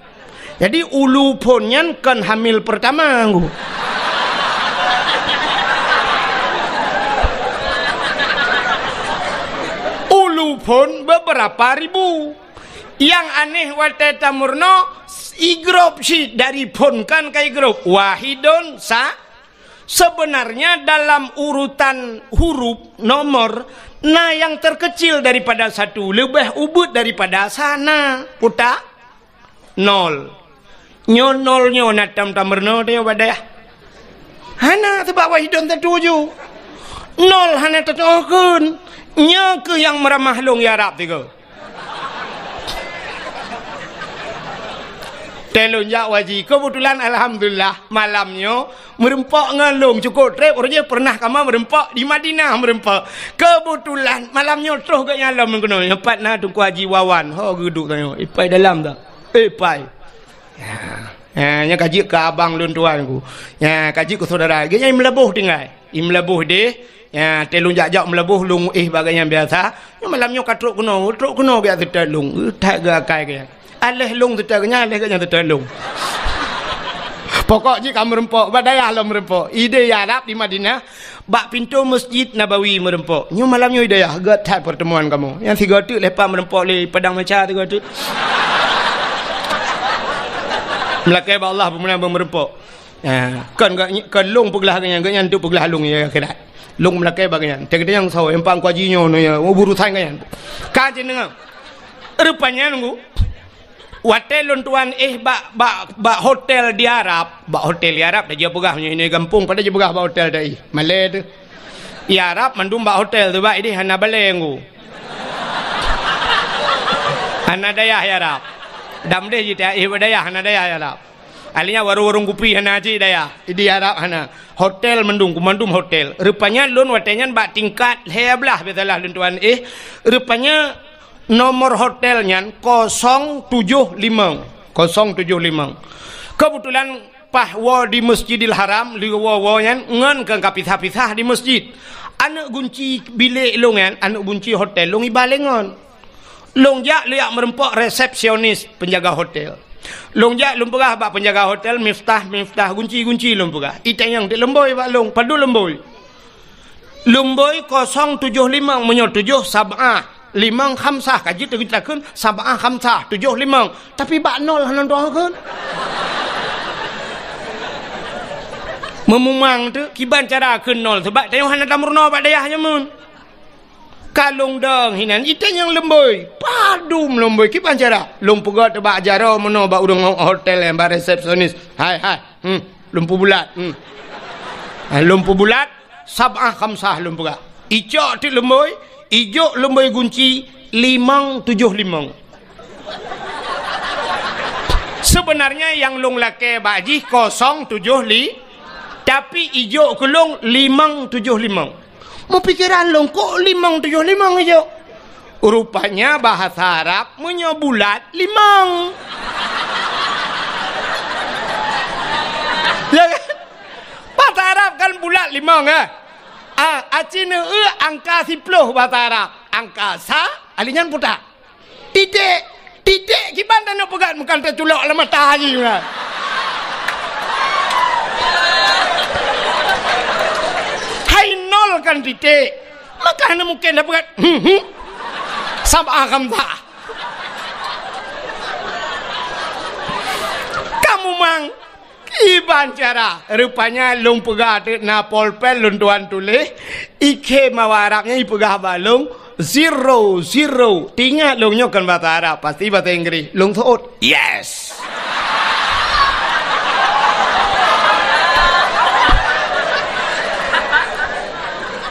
Jadi, ulufun nyan kon hamil pertama, Teungku. Ulufun beberapa ribu. Nyang aneh watèe tameurunoe, igrop cit dari fun kan ka igrop. Wahidun, sa-, Sebenarnya dalam urutan huruf, nomor, na nyang terkecil daripada satu, leubeh ubeut daripada sa na. Putak? Nol. Nyoe nol nyoe na tam-tam meurunoe teuh bak dayah. Hana, sebab wahidun tatuju. Nol hana tatuju kheun. Nyoe keuh nyang meuramah lôn ya Rab tiga. Teuh lôn jak haji. Keubeutulan, alhamdulillah, malam nyoe meureumpok ngon lôn cukôp trép, uroe jih pernah kamoe meureumpok di Madinah meureumpok. Keubeutulan, malam nyoe troh geuhnyan lom keunoe. Nyoe pat na Teungku Haji Wawan. Ho geuduek tanyoe. Ipai dalam dak? Ipai. Ya. Ya, nyan ka jeuet keu abang lôn tuan ku. Ya, ka jeuet keu syedara. Geuhnyan i Meulaboh tinggai. I Meulaboh deh. Ya, teuh lôn jak-jak Meulaboh, lôn éh bak geuhnyan biasa. Nyoe malam nyoe ka trok keunoe, trok keunoe geujak seutôt lôn. Eh, that geuakai geuhnyan. Aléh lôn seutôt geuhnyan, aléh geuhnyan seutôt lôn. Pokok jih ka meureumpok, bak dayah lom meureumpok. Idéh Arab di Madinah, bak pintoe Masjid Nabawi meureumpok. Nyoe malam nyoe idéh, göt that pertemuan kamoe. Nyang sigoe teuk leupah meureumpok lé Padang Meca sigoe teuk. Meulakée bak Allah peue meunan meureumpok. Ha, kon, kon lôn peuglah geuhnyan, geuhnyan teuk peuglah lôn ya akhirat. Lôn meulakée bak geuhnyan. Teuka nyang soe, nyang pang kuaji nyoe, nyoe ya, urusan geuhnyan. Ka jeuet deungoe. Rupanya nunggu. Watée lôn tuan éh bak, bak, bak hotel di Arab, bak hotel di Arab dah jeuet peugah nyoe, nyoe gampông pada jeuet peugah bak hotel dah éh. Malée teuh. Di Arab mandum bak hotel teuh bak idéh hana balée nunggu. Hana dayah di Arab. Dam deh jih ta éh bak dayah hana dayah di Arab. Akhirnya warong-warong kupi hana cit dayah. Di Arab hana. Hotel mandum, mandum hotel. Rupanya lôn watée nyan bak tingkat lhée blaih biasalah lôn tuan éh. Rupanya nomor hotel nyan kosong tujoh limong. Kosong tujoh limong. Keubeutulan paih woe di Masjidil Haram, lheueh woe-woe nyan ngon keu ka pisah-pisah di masjid. Aneuk gunci bilék lôn nyan, aneuk gunci hotel lôn iba lé ngon. Lôn jak, lôn jak meureumpok resepsionis penjaga hotel. Lôn jak lôn peugah bak penjaga hotel, "Miftah, Miftah, gunci, gunci," lôn peugah. Itanyong teuk leumbôi bak lôn, padub leumbôi. Leumbôi kosong tujoh limong, meunyoe tujoh sab'ah, limong khamsah, ka jeuet takheun sab'ah khamsah, tujoh limong. Tapi bak nol hana tuha kheun. Meumumang teuk, kiban cara kheun nol, sabab tanyoe hana tameurunoe bak dayah jameun. Ka lôn dong hinan, itanyong leumbôi. Padub leumbôi, kiban cara? Lôn peugah teuk bak jaroe meunoe bak ureueng hotel nyan, bak resepsionis. "Hai, hai. Hmm, lôn peubulat. Hmm." Ha, lôn peubulat, sab'ah khamsah lôn peugah. Icok teuk leumbôi, ijok leumbôi gunci limong tujoh limong. Sebenarnya nyang lôn lakée bak jih kosong tujoh li-, tapi ijok keu lôn limong tujoh limong. Meupikeran lôn, kok limong tujoh limong ijok? Rupanya bahasa Arab meunyoe bulat limong. Ya kan? Bahasa Arab kan bulat limong, eh? Ah, aci neueu angka siploh bahasa Arab. Angka sa, akhé nyan putak. Titék. Titék kiban taneuk peugah, meukan teuculok lam mata jih meunan. Hai nol kan titék. Maka hana mungken tapeugah, hmm, hmm. Sab'ah khamsah. Kamu mang. Iban cara, rupanya lôn peugah teuk na polpen lôn tuan tuléh, ikhém awak Arab nyan ipeugah bak lôn, zero, zero. Teuingat lôn nyoe kon basa Arab, pasti basa Inggréh. Lôn seuôt, "Yes!"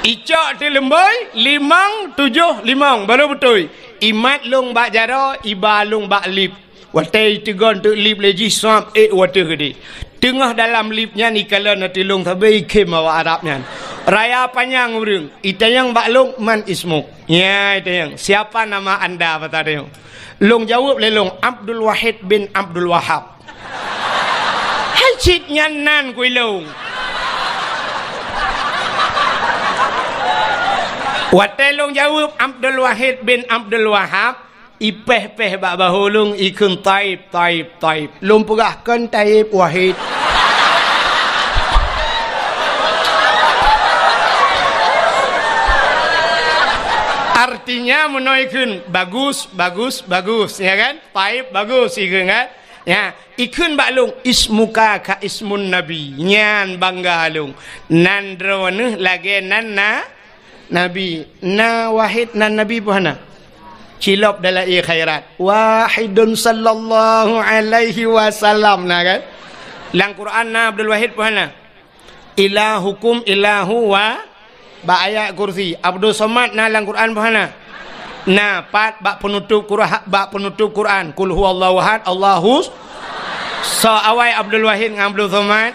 Icok teuk leumbôi, limong, tujoh, limong, baru beutôi. Imat lôn bak jaroe, iba lôn bak lip. Watèe iteugon teuk lip lé jih, sab ék watèe geudeh. Teungoh dalam lip nyan ikalon ateueh lôn sabe ikhém awak Arab nyan. Raya panyang ureueng, itanyong bak lôn, "Man ismuk?" Nya itanyong, "Siapa nama anda?" Basa tanyong. Lôn jaweueb lé lôn, "Abdul Wahid bin Abdul Wahab." Hai cit nyan nan kui lôn. Watèe lôn jaweueb Abdul Wahid bin Abdul Wahab, ipéh-péh bak bahô lôn, ikheun, "Taib, Taib, Taib." Lôn peugah, "Kon Taib, Wahid." Artinya meunoe ikheun, "Bagus, bagus, bagus," ya kan? "Taib, bagus," ikheun kan? Ya, ikheun bak lôn, "Ismuka ka ismun Nabi." Nyan bangga lôn. Nan droeneuh lagèe nan na Nabi, na Wahid nan Nabi peue hana? Cilop dalam ie khairat. Wahidun sallallahu alaihi wasallam, na kan? Lam Quran na Abdul Wahid peue hana? Ilahukum ilahu wa, bak ayat kursi. Abdus Somad na lam Quran peue hana? Na, pat bak penutup Qur'an, bak penutup Quran. Qul huwallahu ahad, Allahus. Soe awai Abdul Wahid ngon Abdus Somad?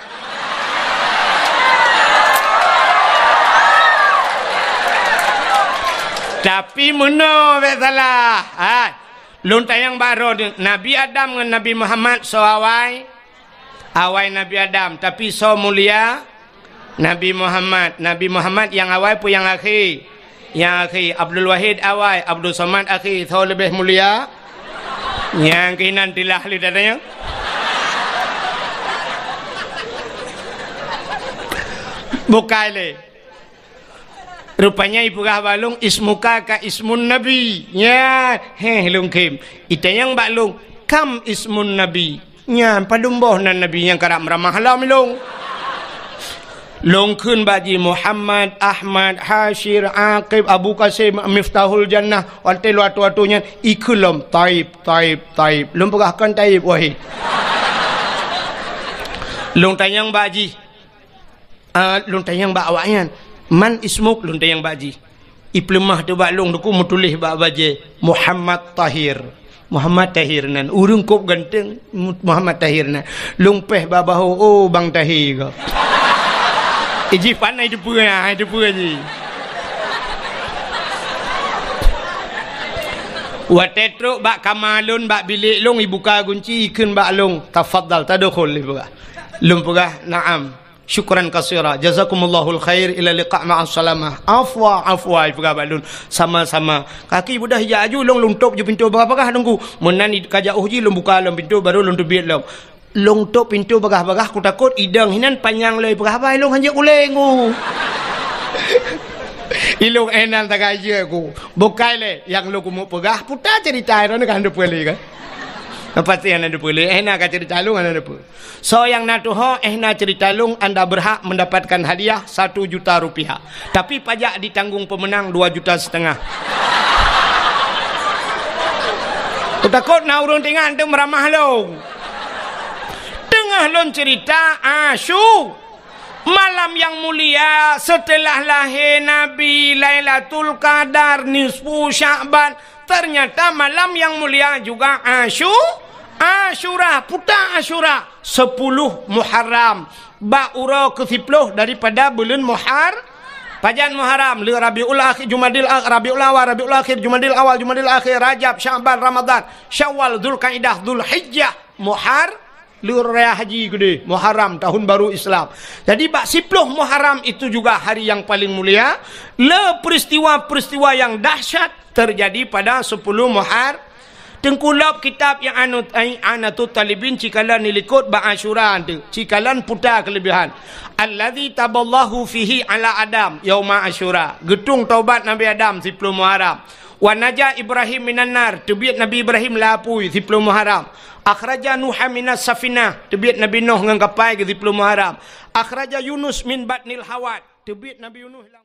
Tapi meunoe bèk salah. Hai. Lôn tanyong bak droeneuh, Nabi Adam ngon Nabi Muhammad soe awai? Awai Nabi Adam, tapi soe mulia? Nabi Muhammad. Nabi Muhammad nyang awai peue nyang akhé? Nyang akhé. Abdul Wahid awai, Abdus Somad akhé. Soe leubeh mulia? Nyang keunan tilah lé datang nyan. Bukai lé. Rupanya ipeugah bak lôn, "Ismuka ka ismun Nabi." Nya, heh, lôn khém. Itanyong bak lôn, "Kam ismun Nabi?" Nyan, padum boh nan Nabi nyang karab meuramah lom lôn. Lôn kheun bak jih, Muhammad, Ahmad, Hasyir, Aqib, Abu Qasim, Miftahul Jannah, watèe lôn atoe-atoe nyan, ikheun lom, "Taib, Taib, Taib." Lôn peugah, "Kon Taib, Wahid." Lôn tanyong bak jih, Ah, lôn tanyong bak awaknyan, "Man ismuk?" Lôn tanyong bak jih. Ipeuleumah teuk bak lôn, teungku meutuléh bak bajèe, "Muhammad Tahir." Muhammad Tahir nan. Ureueng kôb ganteng, Mu-, Muhammad Tahir nan. Lôn péh bak bahô, "Oh, Bang Tahir ka." Eh, jih pan ai teupeue, ai teupeue jih. Watèe trok bak kama lôn, bak bilék lôn, ibuka gunci, ikheun bak lôn, "Tafadhal, tadkhul," ipeugah. Lôn peugah, "Na'am." "Syukran katsira. Jazakumullahu khair. Ila liqa ma'as salamah." "Afwa, afwa," ipeugah bak lôn. "Sama-sama." Kaki beudoh ijak aju, lôn, lôn tôp ju pintoe bagah-bagah, teungku. Meunan i-, ka jauh jih lôn buka lom pintoe, baru lôn teubiet lom. Lôn tôp pintoe bagah-bagah, kutakot idong hinan panyang lé ipeugah, "Bah, ilôn hanjeuet ulèe, ku." Ilôn éh nan sagai jeuet, ku. Bukai lé, nyang lôn keumeung peugah, puta ceurita droeneuh ka hana teupeue lé, kan? Pasti hana teupeue lé, éh na ka ceurita lôn hana teupeue. Soe nyang na tuho, éh na ceurita lôn, anda berhak mendapatkan hadiah satu juta rupiah. Tapi pajak ditanggung pemenang dua juta setengah. Kutakot na ureueng teuingat anteuk meuramah lôn. Teungoh lôn ceurita Asyu-, malam nyang mulia setelah lahé Nabi, Lailatul Qadar, nisfu Sya'ban, ternyata malam nyang mulia juga Asyu-, Asyura, puta Asyura, sepuluh Muharram, bak uroe keusiplôh daripada buleuen Muhar-, pajan Muharram, le Rabiul Akhir, Jumadil Ak-, Rabiul Awal, Rabiul Akhir, Jumadil Awal, Jumadil Akhir, Rajab, Sya'ban, Ramadan, Syawal, Zulkaidah, Zulhijjah, Muhar-, le raya haji keudeh, Muharram, tahun baru Islam. Jadi, bak siplôh Muharram itu juga hari yang paling mulia. Le peristiwa-peristiwa yang dahsyat terjadi pada sepuluh Muhar-, Teungku, lôb kitab nyang anu, ai, I'anatut Thalibin, cikalon dilikot bak Asyura tu, cikalon puta keulebihan. "Allazi taballahu fihi ala Adam yauma Asyura." Geutung taubat Nabi Adam siplôh Muharram. Wa naja Ibrahim minan nar, teubiet Nabi Ibrahim lam apui, siplôh Muharram. Akhraja Nuha minas safinah, teubiet Nabi Nuh ngon kapai keu siplôh Muharram. Akhraja Yunus min batnil hawat, teubiet Nabi Yunus lam